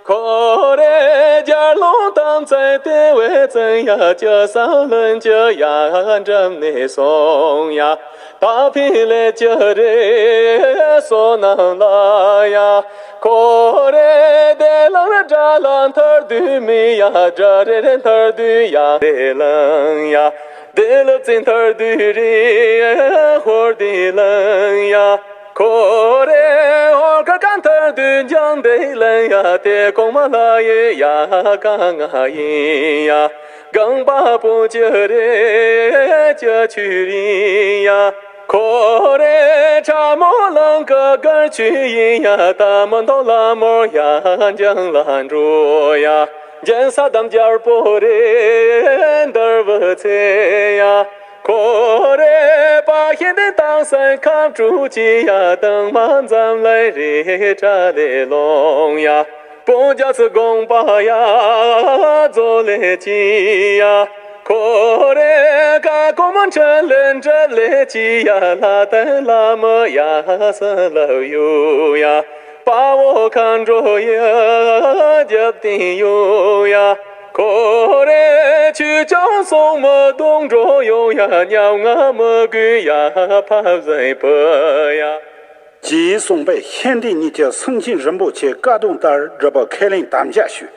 ཁོ་རེ་རྒྱལ་བློན་དམ་ཚིག་དེ་བས་བཙན་ཡ། ཅི་བསམ་ལྷུན་གྱིས་ཡ་འགྲིམས་ནས་སོང་ཡ། ད་ཕི་ལས་ཅི་རེ་བསོད་ནམས་ལ་ཡ། ཁོ་རེ་དེ་ལ་དགྲ་ལ་མཐར་འདོད་མི་ཡ། དགྲ་རེ་རེ་མཐར་འདོད་ཡ་དེ་ལང་ཡ། དེ་ལ་བཙན་མཐར་འདོད་རེ་ཧོར་དེ་ལང་ཡ། ཁོ་རེ་ཧོར་ཁ་ཀ་མཐར་འདོད་འཇང་དེ་ལང་ཡ། དེ་གོང་མ་ལ་ཡེ་ཡ་གང་ང་ཡིན་ཡ། གང་པ་པོ་ཅི་རེ་ཅི་ཆུ་རིན་ཡ། ཁོ་རེ་ཁྲ་མོ་ལང་ཀ་གར་ཆུ་ཡིན་ཡ། ད་མི་མཐོང་ལ་མོར་ཡ་འཇང་ལ་འགྲོ་ཡ། འཇང་ས་དམ་རྒྱལ་པོ་རེ་འདར་བུ་ཚེ་ཡ། ཁོ་རེ་པ་ཤིན་ཏུ་སྟག་སེང་ཁ་དྲུག་ཅི་ཡ། དང་མ་འཛམ་ལས་རེ་དྲ་ལས་ལོང་ཡ། སྤུན་རྒྱ་ཚུ་དགོངས་པ་ཡ་རྫོགས་ལས་ཅི་ཡ། ཁོ་རེ་ཀ་ཀོ་མ་ཁྲི་ལས་འདྲ་ལས་ཅི་ཡ། ལྷ་དང་ལྷ་མོ་ཡ་སྲིན་ལ་གཡོ་ཡ། དཔའ་བོ་མཁའ་འགྲོ་ཡ་རྒྱབ་རྟེན་གཡོ་ཡ། ཁོ་རེ་ཆོས་སྐྱོང་སྲུང་མ་སྡོང་གྲོགས་ཡོང་ཡ། ཉམ་ང་མི་དགོས་ཡ་ཕ་བཟང་བུ་ཡ། ཅེས་གསུངས་པས་ཤན་ཏན་གཉིས་ཀྱིས་སེང་ཆེན་རིན་པོ་ཆེའི་བཀའ་དང་ལྟར་སྒྲུབ་པའི་ཁས་ལེན་དམ་བཅའ་ཞུས།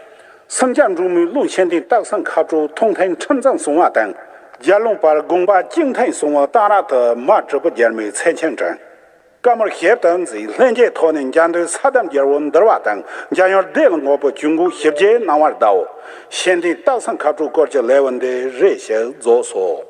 སེང་སྐྱ་འབྲུག་མོས་ཀླུ་ཤན་ཏན་སྟག་སེང་ཁ་དྲོ་ཐུང་ཐེན་ཁྲིམས་གཙང་སོང་བ་དང་། རྒྱལ་བློན་པར་དགོངས་པ་ཅིང་ཐེན་སོང་བ་གཏང་རག་ཏུ་མ་གྲུབ་པ་རྒྱལ་མོའི་ཚེ་ཆེན་དྲན། བཀའ་མོལ་ཞིབ་ཏུ་མཛད། ལྷན་སྐྱེས་ཐོག་ནས་འཇམ་མདོས་ས་དམ་རྒྱལ་པོ་འདུལ་བ་དང་འཇམ་དབྱངས་སྡེ་ལ་འགོག་པའི་ཇུས་འགོད་ཞིབ་རྒྱས་གནང་བར་གདའོ། ཤན་ཏན་སྟག་སེང་ཁ་དྲོ་སྐོར་གྱི་ལེའུ་འདི་རེ་ཞིག་རྫོགས་སོ།